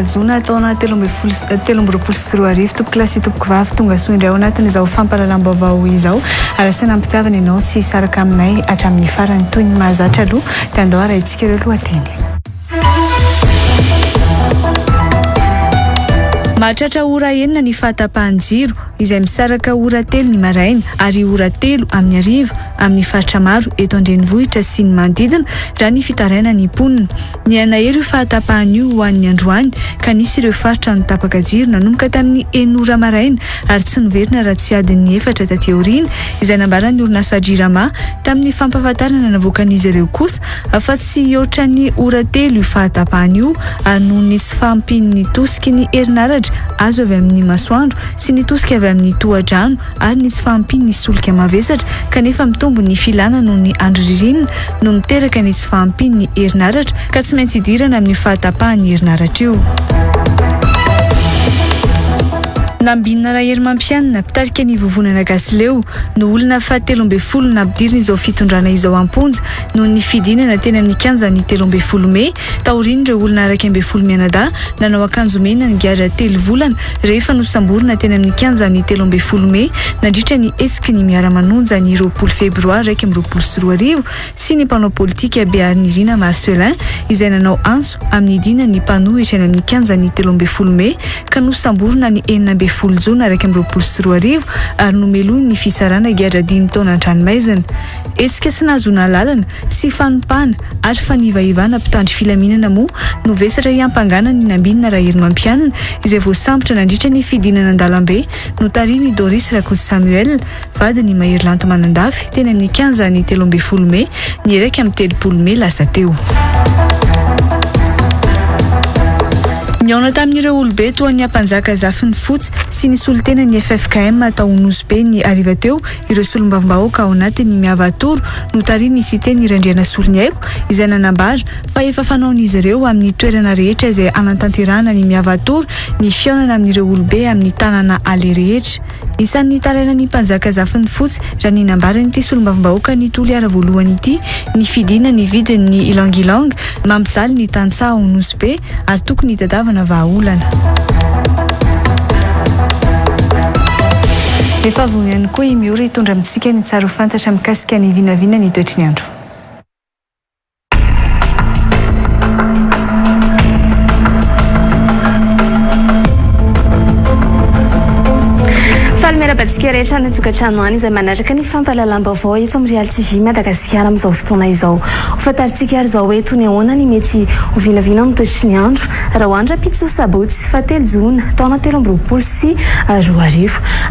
volana jona taona 2023. Tompokolahy sy tompokovavy, tonga soa indray ao anatin'izao fampahalalam-baovao izao. Ary asaina am-pitiavana ianao tsy hisaraka aminay hatramin'ny farany. Toy ny mahazatra aloha dia andao harahintsika ireo lohateny. Mahatratra ora enina ny fahatapahan-jiro izay misaraka ora telo ny maraina ary ora telo amin'ny hariva amin'ny faritra maro eto an-drenivohitra sy ny manodidina raha ny fitarainan'ny mponina. Nihanahery io fahatapahana io ho an'ny androany ka nisy ireo faritra no tapaka jiro nanomboka tamin'ny enina ora maraina ary tsy niverina raha tsy adin'ny efatra taty aoriana izay nambaran'ny orinasa Jirama tamin'ny fampahafantarana navoakan'izy ireo kosa fa tsy hihoatra ny ora telo io fahatapahana io ary noho ny tsy fahampian'ny tosiky ny herinaratra azo avy amin'ny masoandro sy ny tosika avy amin'ny tohadrano ary ny tsy fahampian'ny solika mavesatra kanefa mitombo ny filana noho ny andro ririnina no miteraka ny tsy fahampian'ny herinaratra ka tsy maintsy idirana amin'io fahatapahan'ny herinaratra io. Nambinina Raherimampianina, mpitarika ny vovonana Gasileo, no olona faha 13 nampidirin'izao fitondrana izao am-ponja noho ny fidinana teny amin'ny kianjan'ny 13 mey, taorian'ireo olona 11 mianadahy nanao akanjo mena nigadra telo volana rehefa nosamborina teny amin'ny kianjan'ny 13 mey nandritra ny hetsiky ny Miara-manonja ny 20 febroary 2021 sy ny mpanao politika Beharinirina Marcellin izay nanao antso amin'ny hidinan'ny mpanohitra eny amin'ny kianjan'ny 13 mey ka nosamborina ny 16 jona 2021 ary nomelohin'ny fitsarana higadra dimy taona an-tranomaizina. Hetsika tsy nahazoana alalana sy fanompana ary fanivahivana mpitandro filaminana moa no vesatra hiampangana an'i Nambinina Raherimampianina izay voasambotra nandritra ny fidinana an-dalambe notarihin'i Doris Rakoto Samuel, vadin'i Mahery Lanto Manandafy, teny amin'ny kianjan'ny 13 mey ny 31 mey lasa teo. Nihaona tamin'ireo olobe toa an'i Ampanjaka Zafinifotsy sy ny solontenan'ny ffkm tao Nosy Be ny hariva teo ireo solombavambahoaka ao anatin'ny Miavatoro notarihin'i Siteny Randrianasoloniaiko izay nanambara fa efa fanaon'izy ireo amin'ny toerana rehetra izay hanatanterahana ny Miavatoro ny fihaonana amin'ireo olobe amin'ny tanàna aleha rehetra. Isan'ny nitarainan'ny mpanjaka Zafinifotsy raha ny nambaran'ity solombavambahoakan'i Toliara voalohany ity ny fidinan'ny vidin'ny ylang ylang mampijaly ny tantsaha ao Nosy Be ary tokony hitadiavana vahaolana. Efa vonona ihany koa i Miory hitondra amintsika ny tsara ho fantatra mikasika ny vinavina ny toetry ny andro. Faly miarahaba antsika rehetra any an-tokantrano any izay manaraka ny fampahalalam-baovao eto amin'ny Real TV Madagasikara amin'izao fotoana izao. Ho fantarintsika ary izao hoe toy ny ahoana ny mety ho vinavina amin'ny toetry ny andro raha ho andro rahampitso sabotsy fahatelo jona taona 2023.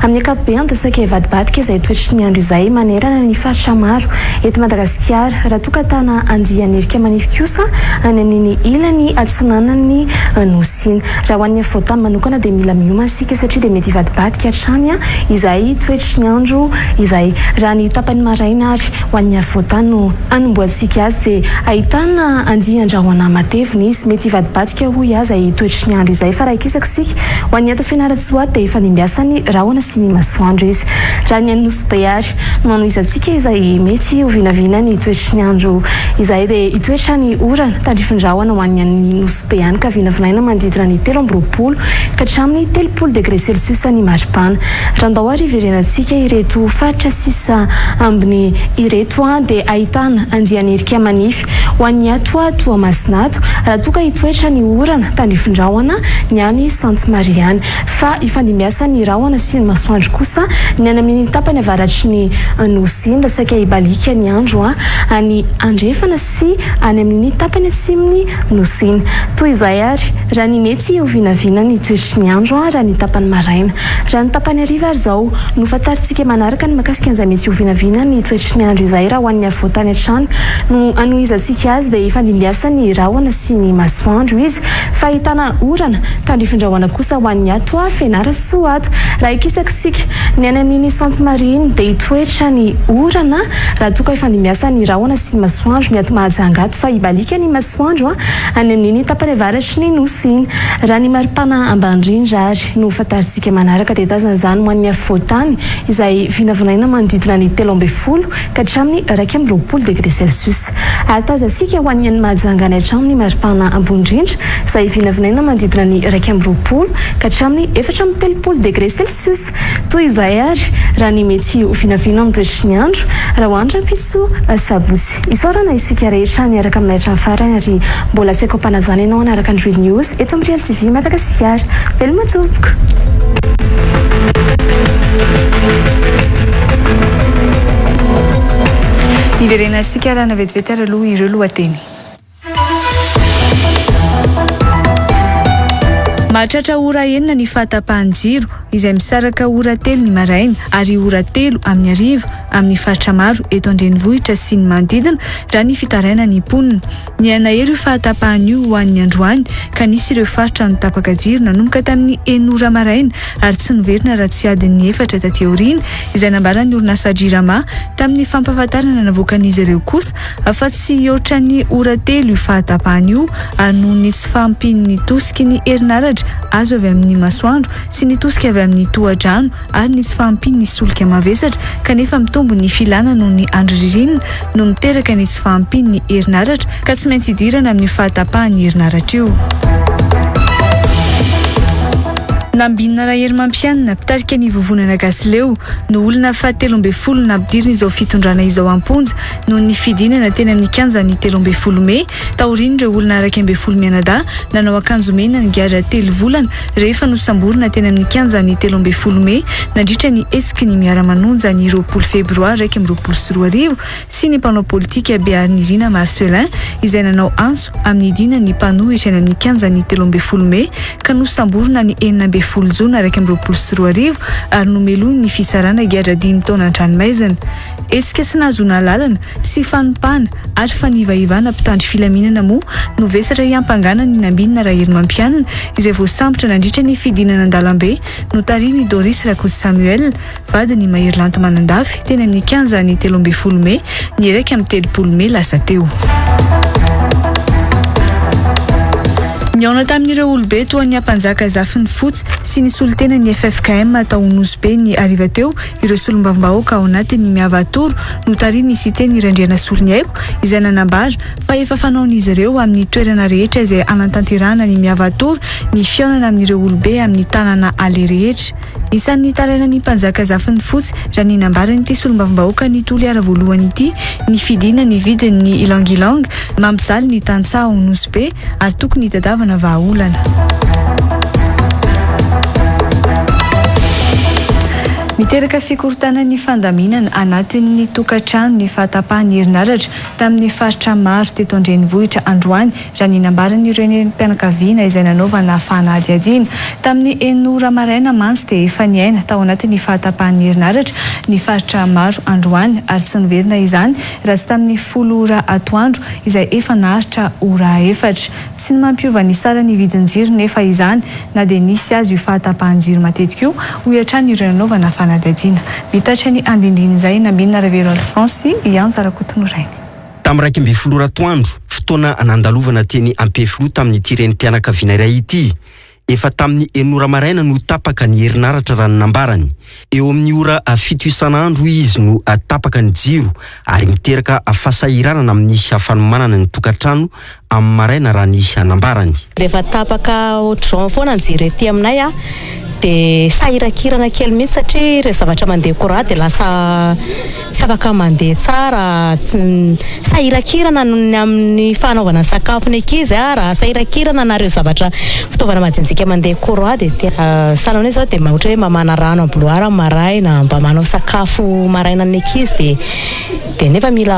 Amin'ny ankapobeny dia saika hivadibadika izay toetry ny andro izay manerana ny faritra maro eto Madagasikara raha toa ka tana andian'erika manify kosa any amin'iny ilany atsinanan'ny Nosy iny. Raha ho an'ny afovoan-tany manokana dia mila miomana isika satria dia mety hivadibadika hatrany izay toetry ny andro izay. Raha ny tapany maraina ary Ho an'ny afovoan-tany no hanombohantsika azy dia ahitana andian-drahona matevina izy. Mety hivadibadika hoy aza i toetry ny andro izay fa raha hikisaka isika ho an'ny ato Fianarantsoa ato dia hifandimbiasan'ny rahona sy ny masoandro izy. Raha ny any Nosy Be ary no hanohizantsika izay mety ho vinavina ny toetry ny andro izay dia hitoetra ny orana tandrifin-drahona ho an'ny any Nosy Be any ka vinavinaina manodidina ny 23 ka hatramin'ny 30 degre celsius ny maripana. Raha ndao ary hiverenantsika ireto faritra sisa ambiny ireto dia ahitana andian'erika manify ho an'ny ato Toamasina ato raha toa ka hitoetra ny orana tandrifin-drahona ny any Sainte Marie any fa hifandimbiasan'ny rahona sy ny masoandro kosa ny any amin'iny tapany avaratry ny Nosy iny raha saika hibaliaka ny andro any andrefana sy any amin'iny tapany atsimon'ny Nosy iny. Toy izay ary raha ny mety ho vinavina ny toetry ny andro raha ny tapany maraina. Raha ny tapany hariva ary izao no fantarintsika manaraka ny mahakasika an'izay mety ho vinavina ny toetry ny andro izay raha ho an'ny afovoan-tany hatrany no hanohizantsika azy dia hifandimbiasan'ny rahona sy ny masoandro izy fa ahitana orana tandrifin-drahona kosa ho an'ny ato Fianarantsoa ato. Raha hikisaka isika ny any amin'iny Sainte Marie iny dia hitoetra ny orana raha toa ka hifandimbiasan'ny rahona sy ny masoandro ny ato Mahajanga ato fa hibaliaka ny masoandro any amin'iny tapany avaratry ny Nosy iny. Raha ny maripana ambany indrindra ary no fantarintsika manaraka dia tazana izany ho an'ny afovoan-tany. afovoan-tany izay vinavinaina manodidina ny 13 ka hatramin'ny 21 degre celsius. Ary tazantsika ho an'ny any Mahajanga any hatrany ny maripana ambony indrindra izay vinavinaina manodidina ny 21 ka hatramin'ny 34 degre celsius. Toy izay ary raha ny mety ho vinavina amin'ny toetry ny andro raha ho any rahampitso sabotsy. Isaorana isika rehetra niaraka aminay hatramin'ny farany ary mbola asaiko am-panajana ianao hanaraka ny Real News eto amin'ny Real TV Madagasikara. Veloma tompoko! Hiverenantsika arahana vetivety ary aloha ireo lohateny. Mahatratra ora enina ny fahatapahan-jiro izay misaraka ora telo ny maraina ary ora telo amin'ny hariva amin'ny faritra maro eto an-drenivohitra sy ny manodidina raha ny fitarainan'ny mponina. Nihanahery io fahatapahana io ho an'ny androany ka nisy ireo faritra no tapaka jiro nanomboka tamin'ny enina ora maraina ary tsy niverina raha tsy adin'ny efatra taty aoriana izay nambaran'ny orinasa Jirama tamin'ny fampahafantarana navoakan'izy ireo kosa fa tsy hihoatra ny ora telo io fahatapahana io ary noho ny tsy fahampian'ny tosiky ny herinaratra azo avy amin'ny masoandro sy ny tosika avy amin'ny tohadrano ary ny tsy fahampian'ny solika mavesatra kanefa mitombo ny filana noho ny andro ririnina no miteraka ny tsy fahampian'ny herinaratra ka tsy maintsy idirana amin'io fahatapahan'ny herinaratra io. Nambinina Raherimampianina, mpitarika ny Vovonana Gasileo, no olona faha 13 nampidirin'izao fitondrana izao am-ponja noho ny fidinana teny amin'ny kianjan'ny 13 mey, taorian'ireo olona 11 mianadahy nanao akanjo mena nigadra telo volana rehefa nosamborina teny amin'ny kianjan'ny 13 mey nandritra ny hetsiky ny Miara-manonja ny 20 febroary 2021 sy ny mpanao politika Beharinirina Marcellin izay nanao antso amin'ny hidinan'ny mpanohitra eny amin'ny kianjan'ny 13 mey ka nosamborina ny 16 jona 2021 ary nomelohin'ny fitsarana higadra dimy taona an-tranomaizina. Hetsika tsy nahazoana alalana sy fanompana ary fanivahivana mpitandro filaminana moa no vesatra hiampangana an'i Nambinina Raherimampianina izay voasambotra nandritra ny fidinana an-dalambe notarihin'i Doris Rakoto Samuel, vadin'i Mahery Lanto Manandafy, teny amin'ny kianjan'ny 13 mey ny 31 mey lasa teo. Nihaona tamin'ireo olobe toa an'i Ampanjaka Zafinifotsy sy ny solontenan'ny ffkm tao Nosy Be ny hariva teo ireo solombavambahoaka ao anatin'ny Miavatoro notarihin'i Siteny Randrianasoloniaiko izay nanambara fa efa fanaon'izy ireo amin'ny toerana rehetra izay hanatanterahana ny Miavatoro ny fihaonana amin'ireo olobe amin'ny tanana aleha rehetra. Isan'ny nitarainan'ny mpanjaka Zafinifotsy raha ny nambaran'ity solombavambahoakan'i Toliara voalohany ity ny fidinan'ny vidin'ny ylang-ylang mampijaly ny tantsaha ao Nosy Be ary tokony hitadiavana vahaolana. Miteraka fikorontanan'ny fandaminana anatin'ny tokantrano ny fahatapahan'ny herinaratra tamin'ny faritra maro teto an-drenivohitra androany raha ny nambaran'ireo renim-pianakaviana izay nanaovana fanadihadiana. Tamin'ny enina ora maraina mantsy dia efa niaina tao anatin'ny fahatapahan'ny herinaratra ny faritra maro androany ary tsy niverina izany raha tsy tamin'ny folo ora atoandro izay efa naharitra ora efatra. Tsy ny mampiova ny saran'ny vidin-jiro nefa izany na dia nisy azy io fahatapahan-jiro matetika io, hoy hatrany ireo nanaovana fanadihadiana. Mitatitra ny andindinin'izay Nambinina Raveloarison sy i Anja Rakotonorainy. Tamin'ny 11 ora atoandro, fotoana nandalovana teny Ampefiloha tamin'ity renim-pianakaviana iray ity, Efa tamin'ny enina ora maraina no tapaka ny herinaratra raha ny nambarany. Eo amin'ny ora fito isan'andro hoy izy no tapaka ny jiro ary miteraka fahasahiranana amin'ny fanomanana ny tokantrano amin'ny maraina raha ny nambarany. Rehefa tapaka ohatr'izao foana ny jiro ety aminay dia sahirakirana kely mihitsy satria ireo zavatra mandeha courant dia lasa tsy afaka mandeha tsara, sahirakirana noho ny amin'ny fanaovana ny sakafon'ny ankizy raha sahirakirana na ireo zavatra fitaovana majinjika mandeha courant dia tena sahala hoe zao dia ohatra hoe mamana rano amin'ny bouilloire maraina mba manao sakafo maraina ny ankizy dia dia nefa mila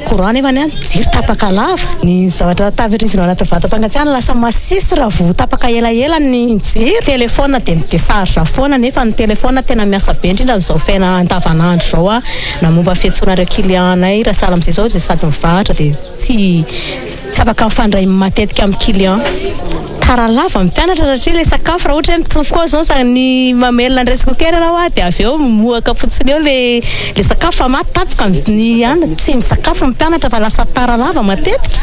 courant nefa ny jiro tapaka lava, ny zavatra tahirizina ao anaty vatam-pangatsiahana lasa masiso raha vao tapaka elaela ny jiro, telephone dia mi-decharge foana nefa ny telephone tena miasa be indrindra amin'izao fiainana andavanandro izao a, na momba fiantsoana ireo client nay raha sahala amin'izay izao dia sady mivarotra dia tsy tsy afaka mifandray matetika amin'ny client. tara lava ny mpianatra satria ilay sakafo raha ohatra hoe mitsofoka ao izao ny ny mamelona ny rice cooker ianao a dia avy eo mimohaka fotsiny eo ilay ilay sakafo fa maty tampoka ny anona, tsy misakafo ny mpianatra fa lasa tara lava matetika.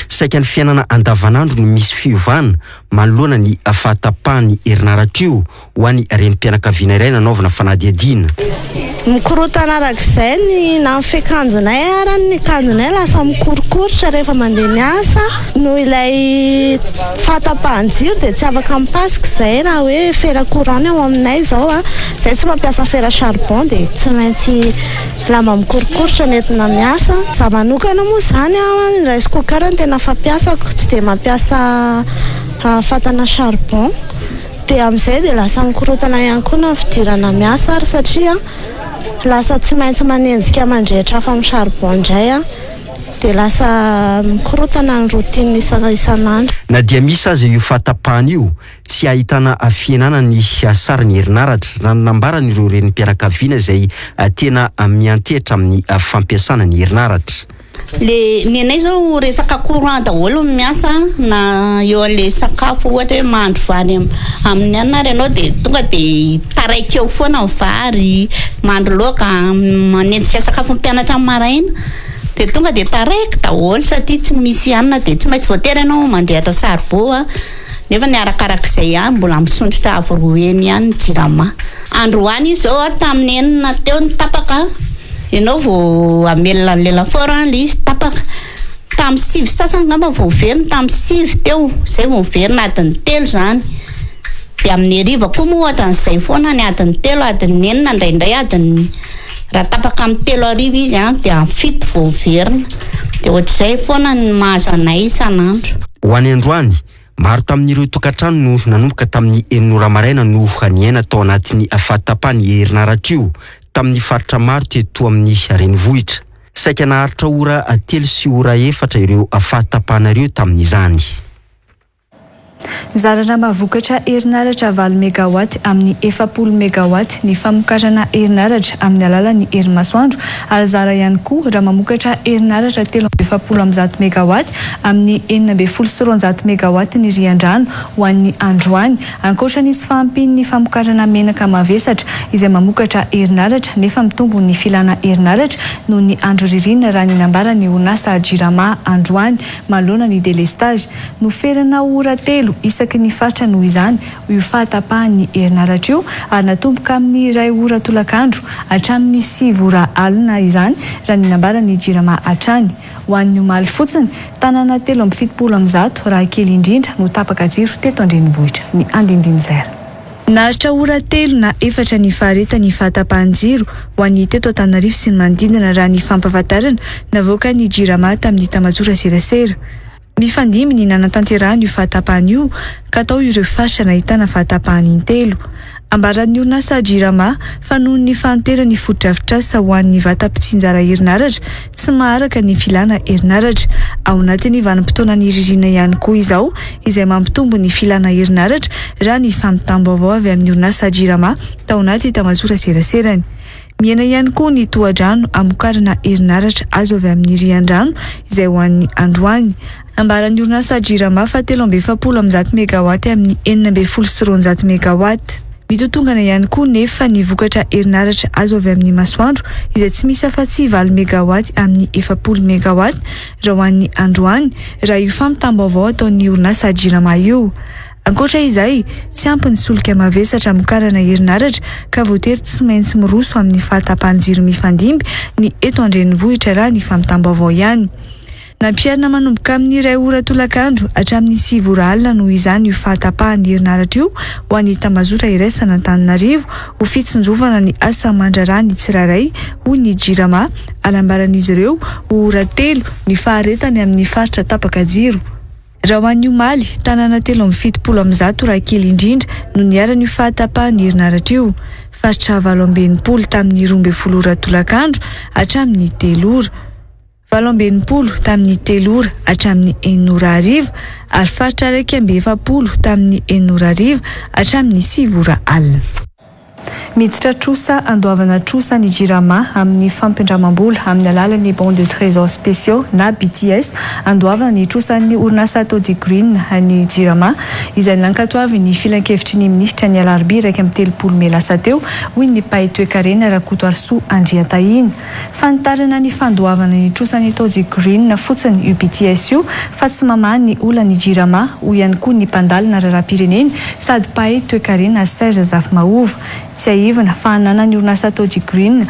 Saika ny fiainana andavanandro no misy fiovana manoloana ny fahatapahan'ny herinaratra io ho an'ny renim-pianakaviana iray nanaovana fanadihadiana. Mikorontana arak'izay ny na ny fiakanjonay ara ny akanjonay lasa mikorikoritra rehefa mandeha miasa noho ilay fahatapahan-jiro dia tsy afaka mipasoka izay raha hoe fer à courant ny ao aminay izao a, izay tsy mampiasa fer à charbon dia tsy maintsy lamba mikorikoritra no entina miasa. Za manokana moa izany a, ny rice cooker no tena fampiasako, tsy dia mampiasa fatana charbon. Dia amin'izay dia lasa mikorontana ihany koa na ny fidirana miasa ary satria lasa tsy maintsy manenjika mandrehitra afo amin'ny charbon indray dia lasa mikorontana ny routine isan'andro. Na dia misy aza io fahatapahana io, tsy ahitana fihenana ny sarin'ny herinaratra, raha ny nambaran'ireo renim-pianakaviana izay tena miantehitra amin'ny fampiasana ny herinaratra. Le ny anay zao resaka courant daholo no miasa na eo an'le sakafo ohatra hoe mahandro vary amin'ny anona ary ianao de tonga de taraiky eo foana ny vary, mahandro laoka, manenjika sakafo ny mpianatra amin'ny maraina de tonga de taraiky daholo satria tsy misy anona de tsy maintsy voatery ianao mandrehitra saribao a, nefa ny arakarak'izay ihany mbola misondrotra avo roa heny ihany ny jirama. Androany izy zao a tamin'ny enina teo no tapaka. Ianao vao hamelona ny lelafo raha ilay izy tapaka. Tamin'ny sivy sasany angamba vao velona, tamin'ny sivy teo, izay vao miverina adiny telo izany. Dia amin'ny hariva koa moa ohatran'izay foana ny adiny telo, adiny enina, indraindray adiny, raha tapaka amin'ny telo hariva izy an, dia amin'ny fito vao miverina. Dia ohatr'izay foana ny mahazo anay isan'andro. Ho any androany, maro tamin'ireo tokantrano no nanomboka tamin'ny enina ora maraina no niaina tao anatin'ny fahatapahan'ny herinaratra io. tamin'ny faritra maro teto amin'ny renivohitra. Saika naharitra ora telo sy ora efatra ireo fahatapahana ireo tamin'izany. Zarana mahavokatra herinaratra valo megawatt amin'ny 40 megawatt ny famokarana herinaratra amin'ny alalan'ny herimasoandro ary zara ihany koa raha mamokatra herinaratra 143 megawatt amin'ny 216 megawatt ny riandrano ho an'ny androany. Ankoatra ny tsy fahampian'ny famokarana menaka mavesatra izay mamokatra herinaratra nefa mitombo ny filana herinaratra noho ny andro ririnina raha ny nambaran'ny orinasa Jirama androany manoloana ny delestazy. Noferana ho ora telo isaky ny faritra noho izany io fahatapahan'ny herinaratra io ary natomboka amin'ny iray ora tolakandro hatramin'ny sivy ora alina izany raha ny nambaran'ny Jirama hatrany. Ho an'ny omaly fotsiny, tanàna 173 raha kely indrindra no tapaka jiro teto an-drenivohitra. Ny andindin'izay. Naharitra ora telo na efatra ny faharetan'ny fahatapahan-jiro ho an'ny teto Antananarivo sy ny manodidina raha ny fampahafantarana navoakan'ny Jirama tamin'ny tambajotra serasera. Mifandimby ny nanatanterahana io fahatapahana io ka tao ireo faritra nahitana fahatapahana intelo. Ambaran'ny orinasa Jirama fa noho ny fahanteran'ny fotodrafitrasa ho an'ny vata mpitsinjara herinaratra tsy maharaka ny filana herinaratra. Ao anatin'ny vanim-potoanan'ny ririnina ihany koa izao izay mampitombo ny filana herinaratra raha ny fampitam-baovao avy amin'ny orinasa Jirama tao anaty tambajotra seraserany. Mihena ihany koa ny tohadrano hamokarana herinaratra azo avy amin'ny riandrano izay ho an'ny androany. Ambaran'ny orinasa Jirama fa 143 megawatt amin'ny 216 megawatt. Mitotongana ihany koa nefa ny vokatra herinaratra azo avy amin'ny masoandro izay tsy misy afa-tsy valo megawatt amin'ny 40 megawatt raha ho an'ny androany, raha io fampitam-baovao ataon'ny orinasa Jirama io. Ankoatra izay, tsy ampy ny solika mavesatra hamokarana herinaratra ka voatery tsy maintsy miroso amin'ny fahatapahan-jiro mifandimby ny eto an-drenivohitra raha ny fampitam-baovao ihany. Nampiharina manomboka amin'ny iray ora tolakandro hatramin'ny sivy ora alina noho izany io fahatapahan'ny herinaratra io ho an'ny tambazotra iraisan'Antananarivo ho fitsinjovana ny asa aman-draharaha ny tsirairay hoy ny Jirama ary ambaran'izy ireo ho ora telo ny faharetany amin'ny faritra tapaka jiro. Raha ho an'ny omaly, tanàna 173 raha kely indrindra no niharan'io fahatapahan'ny herinaratra io. Faritra 68 tamin'ny 12 ora tolakandro hatramin'ny telo ora. 68 tamin'ny telo ora hatramin'ny enina ora hariva ary faritra 41 tamin'ny enina ora hariva hatramin'ny sivy ora alina. Miditra trosa andoavana trosa ny Jirama amin'ny fampindramam-bola amin'ny alalan'ny Bons de Trésor Spéciaux na BTS andoavana ny trosan'ny orinasa Tody Green ny Jirama izay nankatoavin'ny filankevitry ny minisitra ny alarobia 31 mey lasa teo, hoy ny mpahay toekarena Rakotoarisoa Andriantahina. Fanitarana ny fandoavana ny trosan'ny Tody Green fotsiny io BTS io fa tsy mamaha ny olan'ny Jirama, hoy ihany koa ny mpandalina raharaham-pirenena sady mpahay toekarena Serge Zafimahova. Tsiahivina fa ananan'ny orinasa Tody Green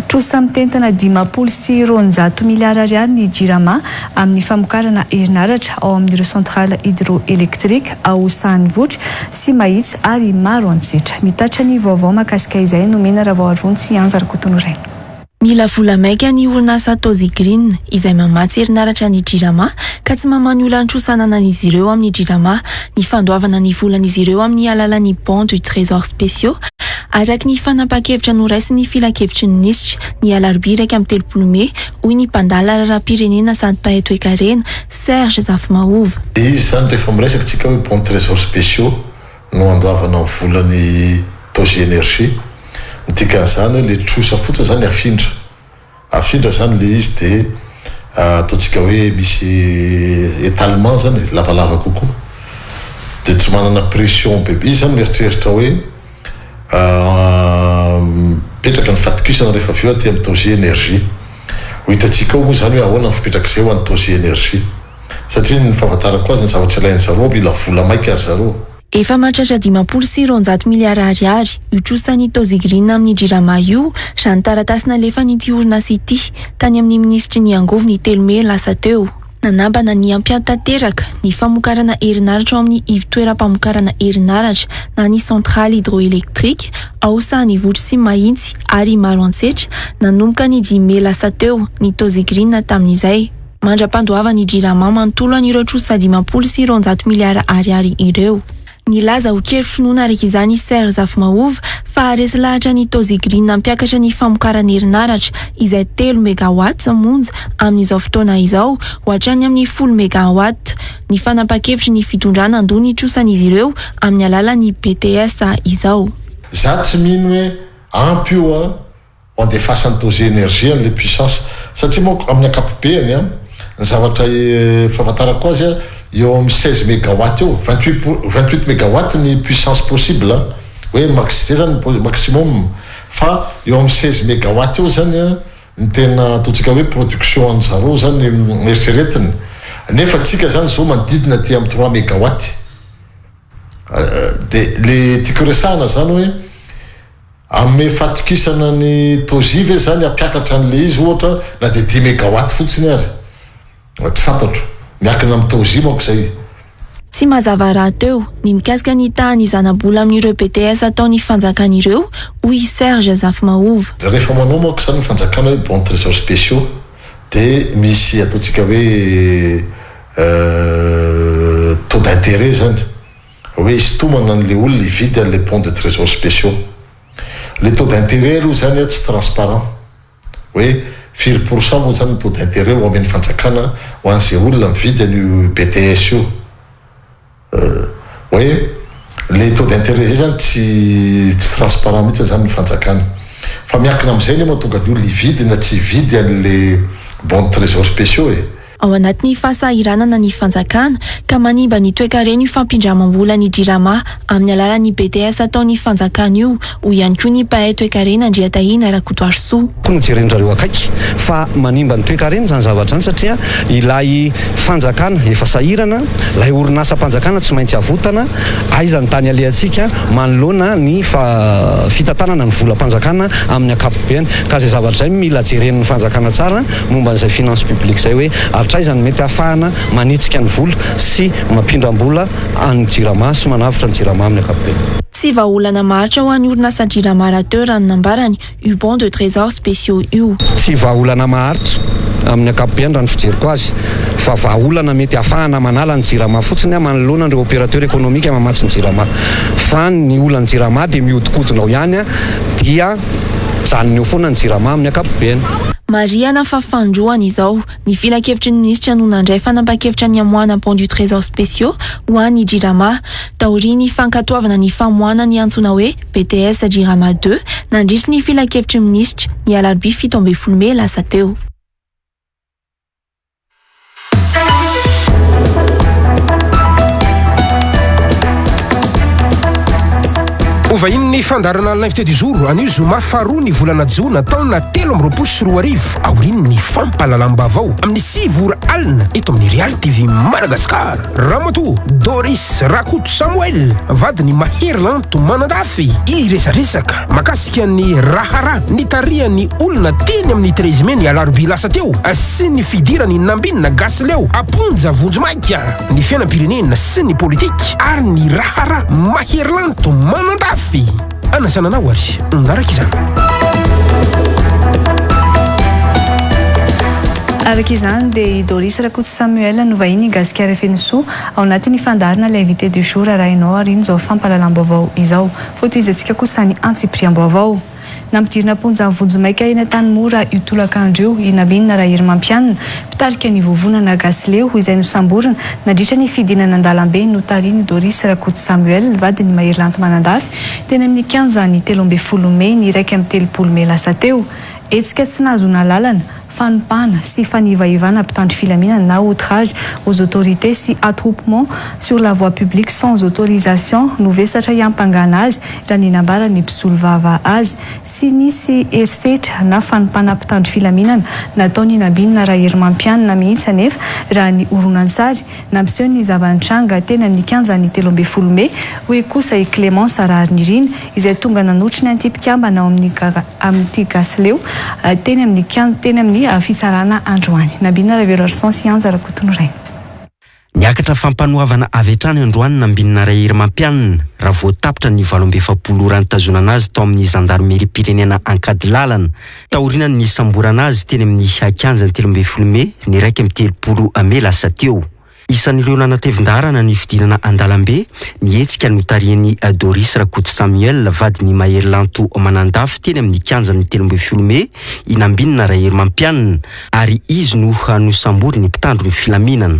trosa mitentina 250 miliara ariary ny Jirama amin'ny famokarana herinaratra ao amin'ireo centrale hydroélectrique ao Sahanivotry sy Mahitsy ary Maroantsetra. Mitatitra ny vaovao mahakasika izay nomena Ravaoarivony sy Anja Rakotonoraina. Mila vola maika ny orinasa Tozzi Green izay mamatsy herinaratra ny Jirama ka tsy mamaha ny olan-trosa ananan'izy ireo amin'ny Jirama ny fandoavana ny volan'izy ireo amin'ny alalan'ny Bons du Trésor spéciaux araka ny fanapahan-kevitra noraisin'ny filankevitry ny minisitra ny alarobia 31 mey, hoy ny mpandala raharaham-pirenena sady mpahay toekarena, Serge Zafimahova. Dia izy izany rehefa miresaka tsika hoe bons trésor spéciaux no andoavana ny volan'ny Tozzi Energie, ny dikan'izany hoe le trosa fotsiny izany afindra, afindra izany le izy dia ataontsika hoe misy étalement izany e, lavalava kokoa, dia tsy manana pression be, izy izany mieritreritra hoe mipetraka ny fatokisana rehefa avy eo aty amin'ny Tozzi Energie. Ho hitantsika ao moa izany hoe ahoana ny fipetrak'izay ho an'ny Tozzi Energie. Satria ny fahafantarako azy ny zavatra ilain-dry zareo mila vola maika ry zareo. Efa mahatratra 250 miliara ariary io trosan'ny Tozzi Green amin'ny Jirama io, raha ny taratasy nalefan'ity orinasa ity tany amin'ny minisitry ny angovo ny telo mey lasa teo. Nanambana ny hampiato tanteraka ny famokarana herinaratra ao amin'ny ivon-toeram-pamokarana herinaratra na ny centrale hydroélectrique ao Sahanivotry sy Mahitsy ary Maroantsetra nanomboka ny dimy mey lasa teo ny Tozigreen tamin'izay mandra-pandoavan'ny Jirama manontolo an'ireo trosa 250 miliara ariary ireo. Nilaza ho kely finoana araka izany i Serge Zafimahova fa haharesy lahatra ny Tozigreen hampiakatra ny famokarana herinaratra izay telo megawatts monja amin'izao fotoana izao ho hatrany amin'ny folo megawatts ny fanapahan-kevitry ny fitondrana handoa ny trosan'izy ireo amin'ny alalan'ny BTS izao. Za tsy mino hoe ampy io a! ho andefasan'ny Tozzi Energie an'ilay puissance satria manko amin'ny ankapobeany an, ny zavatra fahafantarako azy an, eo amin'ny 16 megawatt eo, 28 pour, 28 megawatt ny puissance possible an, hoe max, zay zany ny maximum fa eo amin'ny 16 megawatt eo zany an ny tena ataontsika hoe production an-dry zareo zany eritreretina, nefa tsika zany zao manodidina aty amin'ny 3 megawatt, de le tiako resahana zany hoe. Hanome fatokisana ny Tozzi ve zany hampiakatra an'le izy ohatra na dia dimy megawatt fotsiny ary? Tsy fantatro. Miankina amin'ny Tozzi manko zay. Tsy mazava rahateo ny mikasika ny tahan'ny zanabola amin'ireo BTS ataon'ny fanjakana ireo, hoy i Serge Zafimahova. Rehefa manao manko zany ny fanjakana hoe bons trésors spéciaux dia misy ataontsika hoe taux d'intérêt zany. Hoe hisintomana an'le olona hividy an'le bons de trésor spéciaux. Le taux d'intérêt aloha zany tsy transparent. Hoe firy pour cent moa zany ny taux d'intérêt ho amen'ny fanjakana ho an'izay olona mividy an'io BTS io. Hoe le taux d'intérêt zay zany tsy tsy transparent mihitsy zany ny fanjakana. Fa miankina amin'izay anie mahatonga ny olona hividy na tsy hividy an'le bons de trésor spéciaux e. Ao anatin'ny fahasahiranana ny fanjakana ka manimba ny toekarena io fampindramam-bola ny Jirama amin'ny alalan'ny BTS ataon'ny fanjakana io, hoy ihany koa ny mpahay toekarena Andriatahina Rakotoarisoa. Tokony ho jeren-dry zareo akaiky fa manimba ny toekarena izany zavatra izany satria ilay fanjakana efa sahirana, ilay orinasam-panjakana tsy maintsy avotana, aiza ny tany alehantsika manoloana ny fitantanana ny volam-panjakana amin'ny ankapobeny ka izay zavatra izay mila jeren'ny fanjakana tsara. momba an'izay finance publique izay hoe hatraiza no mety hahafahana manetsika ny vola sy mampindram-bola an'ny Jirama sy manavotra ny Jirama amin'ny ankapobeny. Tsy vahaolana maharitra ho an'ny orinasa Jirama rahateo raha ny nambarany io bon de trésor spéciaux io. Tsy vahaolana maharitra amin'ny ankapobeny raha ny fijeriko azy fa vahaolana mety hahafahana manala ny Jirama fotsiny manoloana ireo opérateur économique mamatsy ny Jirama fa ny olan'ny Jirama dia mihodinkodina ao ihany dia mijanona eo foana ny Jirama amin'ny ankapobeny. Marihana fa fanindroany izao ny filankevitry ny minisitra no nandray fanapahan-kevitra ny hamoahana bons du trésor spéciaux ho an'ny Jirama, taorian'ny fankatoavana ny famoahana ny antsoina hoe BTS Jirama deux nandritry ny filankevitry ny minisitra ny alarobia 17 mey lasa teo. Ho vahinin'ny fandaharana L'invité du jour anio zoma faharoa ny volana jona taona 2023 aorian'ny fampahalalam-baovao amin'ny 9 ora alina eto amin'ny Real TV Madagascar. Ramatoa Doris Rakoto Samuel, vadin'i Mahery Lanto Manandafy, hiresadresaka makasika ny raharaha nitarihan'ny olona teny amin'ny 13 mey ny alarobia lasa teo sy ny fidiran'i Nambinina Gasileo am-ponja vonjimaika, ny fiainam-pirenena sy ny politika ary ny raharaha Mahery Lanto Manandafy. Anasana anao ary manaraka izany. Araka izany dia i Doris Rakoto Samuel no vahiny Gasikara Fenosoa ao anatin'ny fandaharana L'invité du jour arahinao aorian'izao fampahalalam-baovao izao. Voatohizantsika kosa ny antsipiriam-baovao. Nampidirina am-ponja vonjimaika eny Antanimora io tolakandro io i Nambinina Raherimampianina, mpitarika ny vovonana Gasileo izay nosamborina nandritra ny fidinana an-dalambe notarihin'i Doris Rakoto Samuel, vadin'i Maherilanto Manandafy, teny amin'ny kianjan'ny 13 mey ny 31 mey lasa teo. Hetsika tsy nahazoana alalana, fanompana sy fanivahivana mpitandro filaminana na outrage aux autorités sy attroupement sur la voie publique sans autorisation no vesatra hiampangana azy raha ny nambaran'ny mpisolovava azy. Tsy nisy herisetra na fanompana mpitandro filaminana nataon'i Nambinina Raherimampianina mihitsy anefa raha ny horonantsary Nampiseho ny zava-nitranga teny amin'ny kianjan'ny 13 mey, hoy kosa i Clémence Raharinirina, izay tonga nanotro ny anti-mpikambana ao amin'ny amin'ity Gasileo teny amin'ny teny amin'ny fitsarana androany. Nambinina Raveloarison sy Anja Rakotonoraina. Niakatra fampanoavana avy hatrany androany Nambinina Raherimampianina raha vao tapitra ny 48 ora nitazonana azy tao amin'ny zandarimeriam-pirenena Ankadilalana taorian'ny nisamborana azy teny amin'ny kianjan'ny 13 mey ny 31 mey lasa teo. Isan'ireo nanatevin-daharana ny fidinana an-dalambe ny hetsika notarihin'i Doris Rakoto Samuel, vadin'i Mahery Lanto Manandafy teny amin'ny kianjan'ny 13 mey i Nambinina Raherimampianina ary izy no nosamborin'ny mpitandro ny filaminana.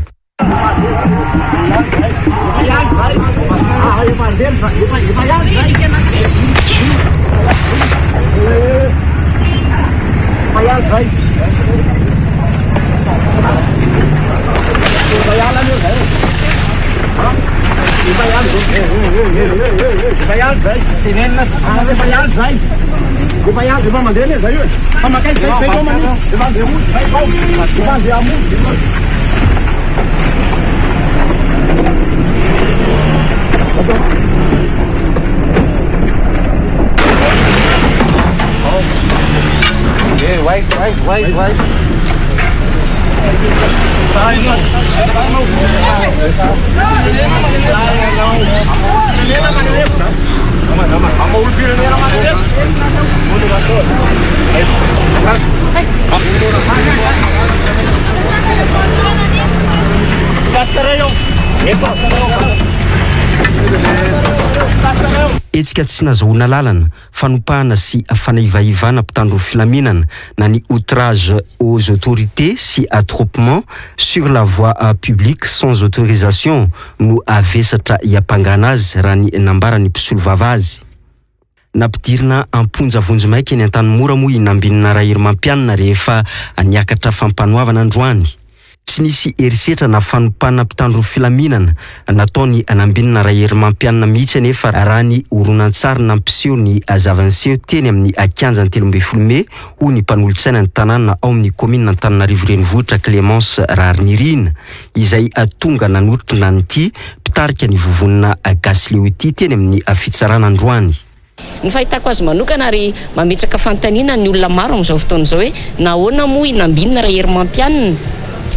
Hetsika tsy nazahoana lalana, fanompana sy fanaivahivana mpitandro filaminana na ny outrage aux autorités sy attroupement sur la voie publique sans autorisation no havesatra hiampangana azy raha ny nambaran'ny mpisolovava azy. Nampidirina am-ponja vonjimaika eny Antanimora moa i Nambinina Raherimampianina rehefa niakatra fampanoavana androany. Tsy nisy herisetra na fanompana mpitandro filaminana nataon'i Nambinina Raherimampianina mihitsy anefa raha ny horonantsary nampiseho ny zava-niseho teny amin'ny kianjan'ny 13 mey, hoy ny mpanolotsaina ny tanàna ao amin'ny kaominina Antananarivo Renivohitra Clémence Raharinirina, izay tonga nanotrona an'ity mpitarika ny vovonana Gasileo ity teny amin'ny fitsarana androany. Ny fahitako azy manokana ary mametraka fanontaniana ny olona maro amin'izao fotoana izao hoe nahoana moa i Nambinina Raherimampianina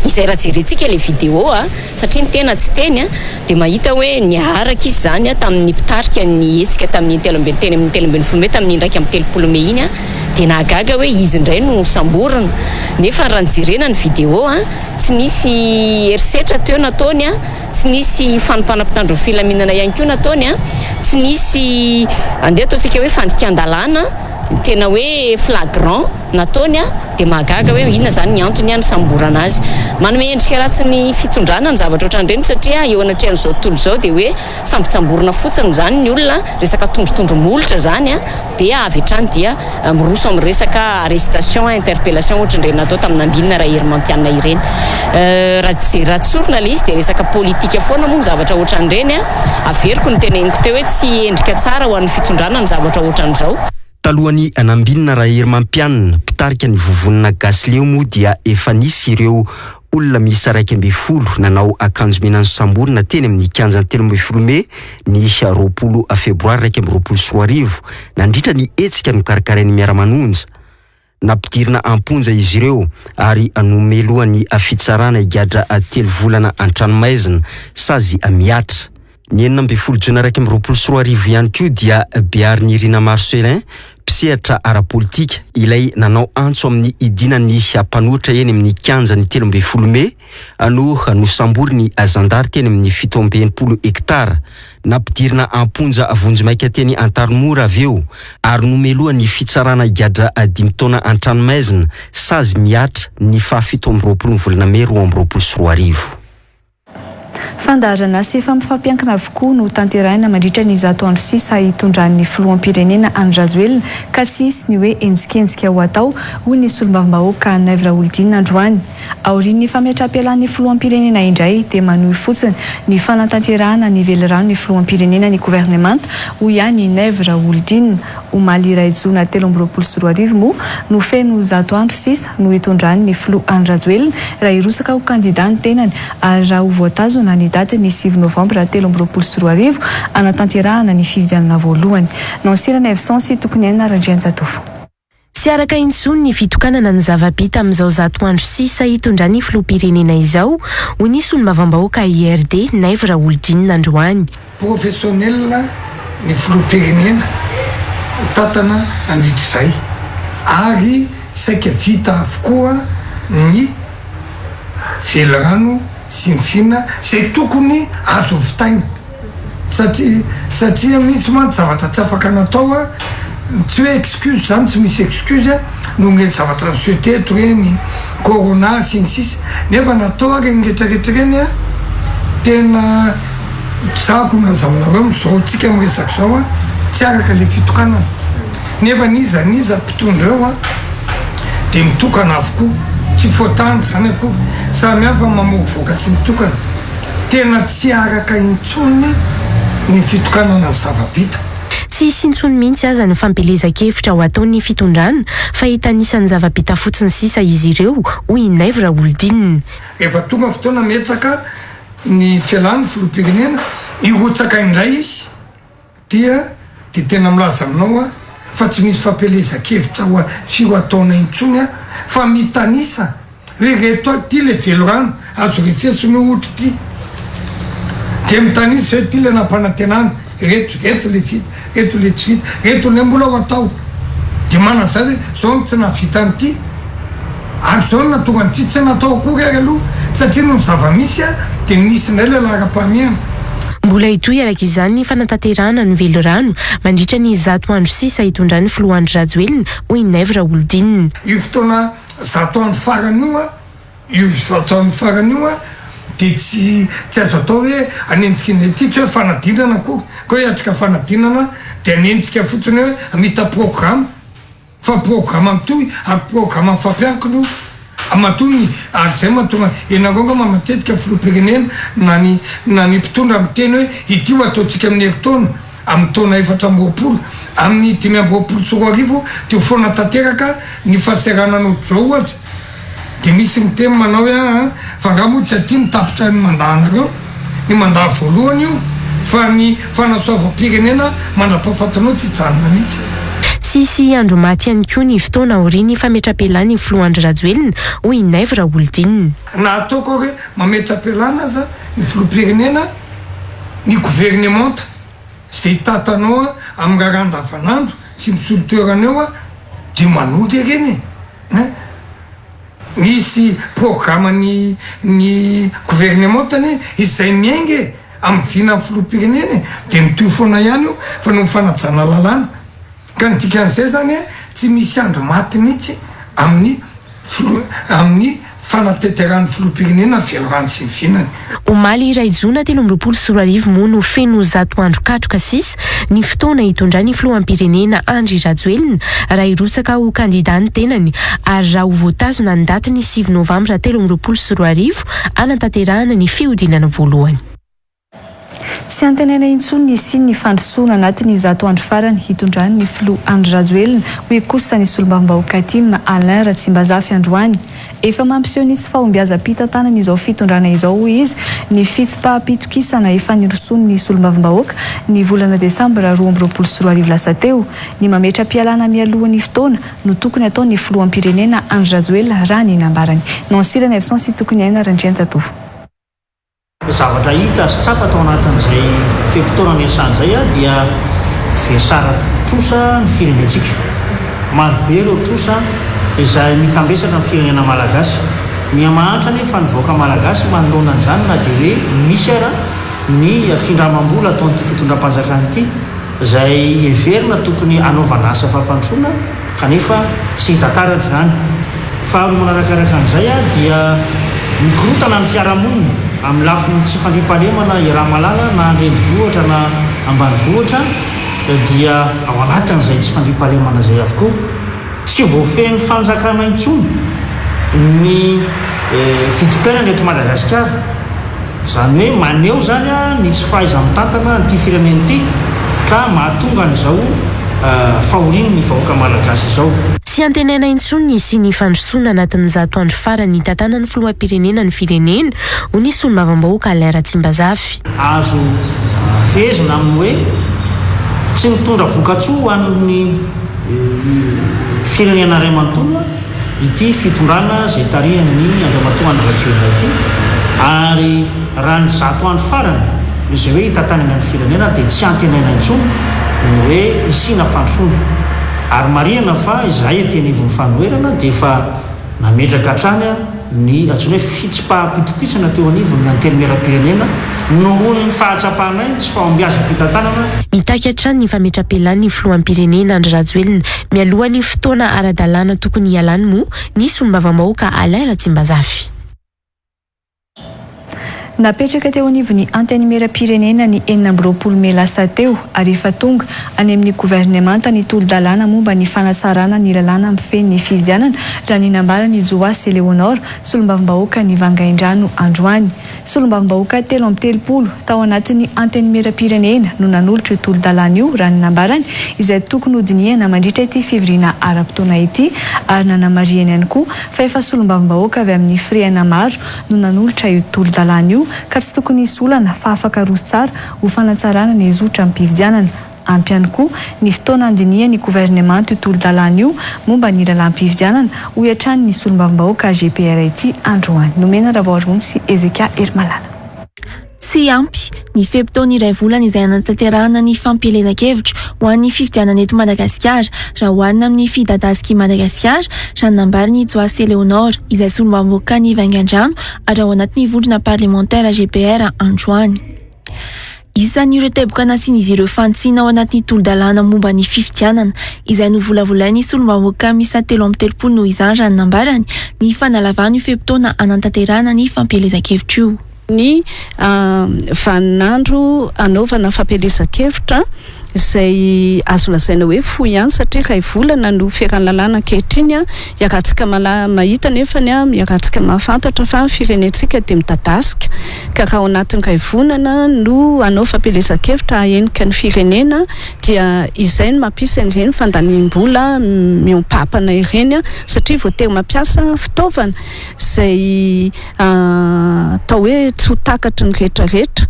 izay raha jerentsika ilay vidéo a, satria ny tena tsy teny a, dia mahita hoe niaraka izy izany tamin'ny mpitarika ny hetsika tamin'iny telo ambin'ny teny amin'ny 13 mey tamin'iny 31 mey iny a, dia nahagaga hoe izy indray no samborina nefa raha nojerena ny vidéo a, tsy nisy herisetra teo nataony a. Tsy nisy fanompana mpitandro filaminana ihany koa nataony, tsy nisy andeha ataontsika hoe fandikan-dalàna tena hoe flagrant nataony dia mahagaga hoe inona izany ny antony nisamborana azy. Manome endrika ratsy ny fitondrana ny zavatra ohatran'ireny satria eo anatrehan'izao tontolo izao dia hoe sambotsamborina fotsiny izany ny olona, resaka tondrotondro molotra izany dia avy hatrany dia miroso amin'ny resaka arrestation, interpellation ohatran'ireny natao tamin'i Nambinina Raherimampianina ireny. Raha raha tsorina ilay izy dia resaka politika foana moa ny zavatra ohatran'ireny. Averiko ny teneniko teo hoe tsy endrika tsara ho an'ny fitondrana ny zavatra ohatran'izao. Talohan'i Nambinina Raherimampianina, mpitarika ny vovonana Gasy Leo moa dia efa nisy ireo olona miisa 11 nanao akanjo mena nosamborina teny amin'ny kianjan'ny 13 mey ny 20 febroary 2021 nandritra ny hetsika nokarakarain'ny Miara-manonja. Nampidirina am-ponja izy ireo ary nomelohan'ny fitsarana higadra telo volana an-tranomaizina, sazy mihatra. Ny 16 jona 2021 ihany koa dia Beharinirina Marcellin, mpisehatra ara-politika, ilay nanao antso amin'ny hidinan'ny mpanohitra eny amin'ny kianjan'ny 13 mey no nosamborin'ny zandary teny amin'ny 67 hektara. Nampidirina am-ponja vonjimaika teny Antarimora avy eo ary nomelohan'ny fitsarana higadra dimy taona an-tranomaizina, sazy mihatra ny faha 27 ny volana mey 2022. Fandaharan'asa efa mifampiankina avokoa no tanterahina mandritra ny 100 andro sisa hitondran'ny filoham-pirenena Andry Rajoelina ka tsy hisy ny hoe henjikenjika ho atao, hoy ny solombavambahoaka Naivo Raholdina androany. Aorian'ny fametraham-pialan'ny filoham-pirenena indray dia manohy fotsiny ny fanatanterahana ny velirano ny filoham-pirenena ny governemanta, hoy ihany i Naivo Raholdina. Omaly iray jona 2023 moa no feno 100 andro sisa no hitondrany ny filoha Andry Rajoelina raha hirotsaka ho kandida ny tenany ary raha ho voatazona ny datin'ny 9 novambra 2023 hanatanterahana ny fifidianana voalohany. Nancy Ranaivoson sy Tokoniaina Randrianjatovo. Tsy araka intsony ny fitokanana ny zava-bita amin'izao 100 andro sisa hitondran'ny filoham-pirenena izao, hoy ny solombavambahoaka IRD, Naivo Raholdina androany. Professionnel ny filoham-pirenena nitantana nandritra izay ary saika vita avokoa ny velirano sy ny vina izay tokony azo vitaina. Satria satria misy mantsy zavatra tsy afaka natao a, tsy hoe excuse zany, tsy misy excuse a, noho ireny zavatra niseho teto ireny, corona sy ny sisa, nefa natao ary ireny rehetra rehetra ireny a, tena sahako milaza aminareo amin'izao tsika miresaka izao a, tsy araka le fitokanana, nefa n'iza n'iza mpitondra eo a, de mitokana avokoa, tsy faute-ny zany akory, samy hafa mamoaka voaka tsy mitokana. Tena tsy araka intsony ny fitokanana ny zava-bita. Tsy hisy intsony mihitsy aza ny fampielezan-kevitra ho ataon'ny fitondrana fa hitanisa ny zava-bita fotsiny sisa izy ireo, hoy i Naivo Raholdina. Rehefa tonga ny fotoana hametraka ny fialany ny filoham-pirenena, hirotsaka indray izy dia dia tena milaza aminao aho fa tsy misy fampielezan-kevitra ho tsy ho ataonay intsony aho fa mitanisa hoe reto ity le velorano azo refesina io ohatra ity dia mitanisa hoe ity le nampanantenana reto reto le vita reto le tsy vita reto le mbola ho atao dia manazava hoe zao no tsy nahavita an'ity Ary izao no nahatonga an'ity tsy natao akory ary aloha satria noho ny zava-misy dia nisy indray ilay laharam-pahamehana. Mbola hitohy araka izany ny fanatanterahana ny velirano mandritra ny 100 andro sisa hitondran'ny filoha Andry Rajoelina, hoy i Naivo Raholdina. Io fotoana 100 andro farany io, io 100 andro farany io dia tsy tsy azo atao hoe hanenjika indray ity, tsy hoe fanadinana akory, ka hoe hiatrika fanadinana dia hanenjika fotsiny hoe hamita programa. Fa programa mitohy ary programa mifampiankina io. Matoa ny ary izay mahatonga ianareo angamba matetika filoham-pirenena na ny na ny mpitondra miteny hoe ity ho ataontsika amin'ny herintaona, amin'ny taona 24, amin'ny 2025 dia ho foana tanteraka ny fahasahiranana ohatr'izao ohatra. Dia misy miteny manao hoe aa fa angaha moa tsy aty no tapitra ny mandat anareo? Ny mandat voalohany io fa ny fanasoavam-pirenena mandra-pahafatinao tsy hijanona mihitsy. Tsy hisy andro maty ihany koa ny fotoana aorian'ny fametra-pialan'ny filoha Andry Rajoelina, hoy i Naivo Raholdina. Na ataoko ary hoe mametra-pialana aza ny filoham-pirenena, ny governemanta izay hitantanao amin'ny raharaha andavanandro sy misolo toerana eo dia manohy ireny e! Hein? Misy programa ny ny governemanta anie izay miainga e, amin'ny vinan'ny filoham-pirenena e, dia mitohy foana ihany io fa noho ny fanajana lalàna. Ka ny dikan'izay zany e, Tsy misy andro maty mihitsy amin'ny filoha amin'ny fanatanterahan'ny filoham-pirenena ny velirano sy ny vinany. Omaly iray jona 2023 moa no feno 100 andro katroka sisa ny fotoana hitondran'ny filoham-pirenena Andry Rajoelina raha hirotsaka ho kandida ny tenany ary raha ho voatazona ny datin'ny sivy novambra 2023 hanatanterahana ny fihodinana voalohany. Tsy antenaina intsony ny hisian'ny fandrosoana anatin'ny 100 andro farany hitondran'ny filoha Andry Rajoelina, hoy kosa ny solombavambahoaka tim Alain Ratsimbazafy androany. Efa mampiseho ny tsy fahombiazam-pitantanan'izao fitondrana izao, hoy izy, ny fitsipaham-pitokisana efa nirosoan'ny solombavambahoaka ny volana desambra 2022 lasa teo. Ny mametra-pialana mialoha ny fotoana no tokony ataon'ny filoham-pirenena Andry Rajoelina raha ny nambarany. Nancy Ranaivoson sy Tokiniaina Randrianjatovo. Ny zavatra hita sy tsapa tao anatin'izay fe-potoana niasana izay dia vesara-trosa ny firenentsika. Marobe ireo trosa izay mitambesatra ny firenena malagasy. Miha-mahantra anefa ny vahoaka malagasy manoloana an'izany na dia hoe misy ara ny findramam-bola ataon'ity fitondram-panjakana ity izay heverina tokony hanaovana asa fampandrosoana kanefa tsy hita taratra izany. Faharoa manarakaraka an'izay dia mikorontana ny fiarahamonina amin'ny lafiny tsy fandriampahalemana iaraha-mahalala na an-drenivohitra na ambanivohitra dia ao anatin'izay tsy fandriampahalemana izay avokoa. Tsy voafehin'ny fanjakana intsony ny vidim-piainana eto Madagasikara. Izany hoe maneho izany ny tsy fahaiza-mitantana an'ity firenena ity ka mahatonga an'izao fahorian'ny vahoaka malagasy izao. Tsy antenaina intsony ny hisian'ny fandrosoana anatin'ny 100 andro farany nitantanan'ny filoham-pirenena ny firenena, hoy ny solombavambahoaka Alain Ratsimbazafy. Azo fehezina amin'ny hoe tsy nitondra vokatsoa ho an'ny firenena iray manontolo ity fitondrana izay tarihan'ny Andriamatoa Andry Rajoelina ity ary raha ny 100 andro farany izay hoe hitantanana ny firenena dia tsy antenaina intsony ny hoe hisiana fandrosoana ary marihana fa izahay aty anivon'ny fanoherana dia efa nametraka hatrany ny antsoina hoe fitsipaham-pitokisana teo anivon'ny Antenimierampirenena nohon'ny fahatsapanay ny tsy fahombiazam-pitantanana. Mitaky hatrany ny fametram-pialan'ny filoham-pirenena Andry Rajoelina mialoha ny fotoana ara-dalàna tokony hialany moa ny solombavambahoaka Alain Ratsimbazafy. Napetraka teo anivon'ny Antenimierampirenena ny 26 mey lasa teo ary efa tonga any amin'ny governemanta ny tolo-dalàna momba ny fanatsarana ny lalàna mifehy ny fifidianana, raha ny nambaran'i Joasy Eléonore, solombavambahoakan'i Vangaindrano androany. Solombavambahoaka 33 tao anatin'ny Antenimierampirenena no nanolotra io tolo-dalàna io, raha ny nambarany, izay tokony hodinihana mandritra ity fivoriana ara-potoana ity ary nanamarihany ihany koa fa efa solombavambahoaka avy amin'ny firehana maro no nanolotra io tolo-dalàna io ka tsy tokony hisy olana fa afaka aroso tsara ho fanatsarana ny zotram-pifidianana. Ampy ihany koa ny fotoana handinihan'ny governemanta io tolo-dalàna io momba ny lalàm-pifidianana, hoy hatrany ny solombavambahoaka GPR ity androany. Nomena Ravaoarivony sy Hezekia Herimalala. Tsy ampy ny fe-potoana iray volana izay hanatanterahana ny fampielezan-kevitra ho an'ny fifidianana eto Madagasikara raha oharina amin'ny fidadasik'i Madagasikara, raha ny nambaran'i Joasy Eléonore, izay solombavambahoakan'i Vaingandrano ary ao anatin'ny vondrona parlemantera GPR androany. Isan'ireo teboka nasian'izy ireo fanitsiana ao anatin'ny tolo-dalàna momba ny fifidianana izay novolavolain'ny solombavambahoaka miisa 33 noho izany raha ny nambarany, ny fanalavana io fe-potoana hanatanterahana ny fampielezan-kevitra io. Ny vaninandro hanaovana fampielezan-kevitra izay azo lazaina hoe fohy ihany satria iray volana no feran'ny lalàna ankehitriny. Iarahantsika mahita anefa, iarahantsika mahafantatra fa ny firenentsika dia midadasika ka raha ao anatin'ny iray volana no hanao fampielezan-kevitra hahenika ny firenena dia izay no mampisy an'ireny fandaniam-bola mihoam-pampana ireny satria voatery mampiasa fitaovana izay atao hoe tsy ho takatry ny rehetra rehetra.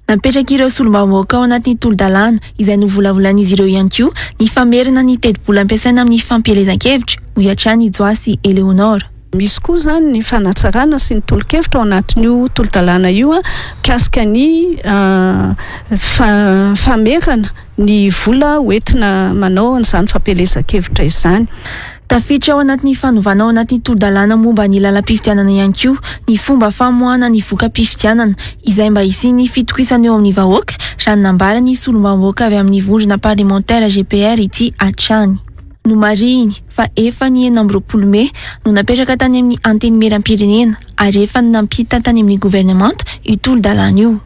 Napetrak'ireo solombavambahoaka ao anatin'ny tolo-dalàna izay novolavolain'izy ireo ihany koa ny famerana ny tetibola ampiasaina amin'ny fampielezan-kevitra, hoy hatrany i Joasy Eléonore. Misy koa izany ny fanatsarana sy ny tolo-kevitra ao anatin'io tolo-dalàna io mikasika ny famerana ny vola hoentina manao an'izany fampielezan-kevitra izany. Tafiditra ao anatin'ny fanovana ao anatin'ny tolo-dalàna momba ny lalam-pifidianana ihany koa ny fomba famoahana ny voka-pifidianana izay mba hisian'ny fitokisana eo amin'ny vahoaka, raha ny nambaran'ny solombavambahoaka avy amin'ny vondrona parlemantera GPR ity hatrany. Nomarihiny fa efa ny 26 mey no napetraka tany amin'ny Antenimierampirenena ary efa nampita tany amin'ny governemanta io tolo-dalàna io.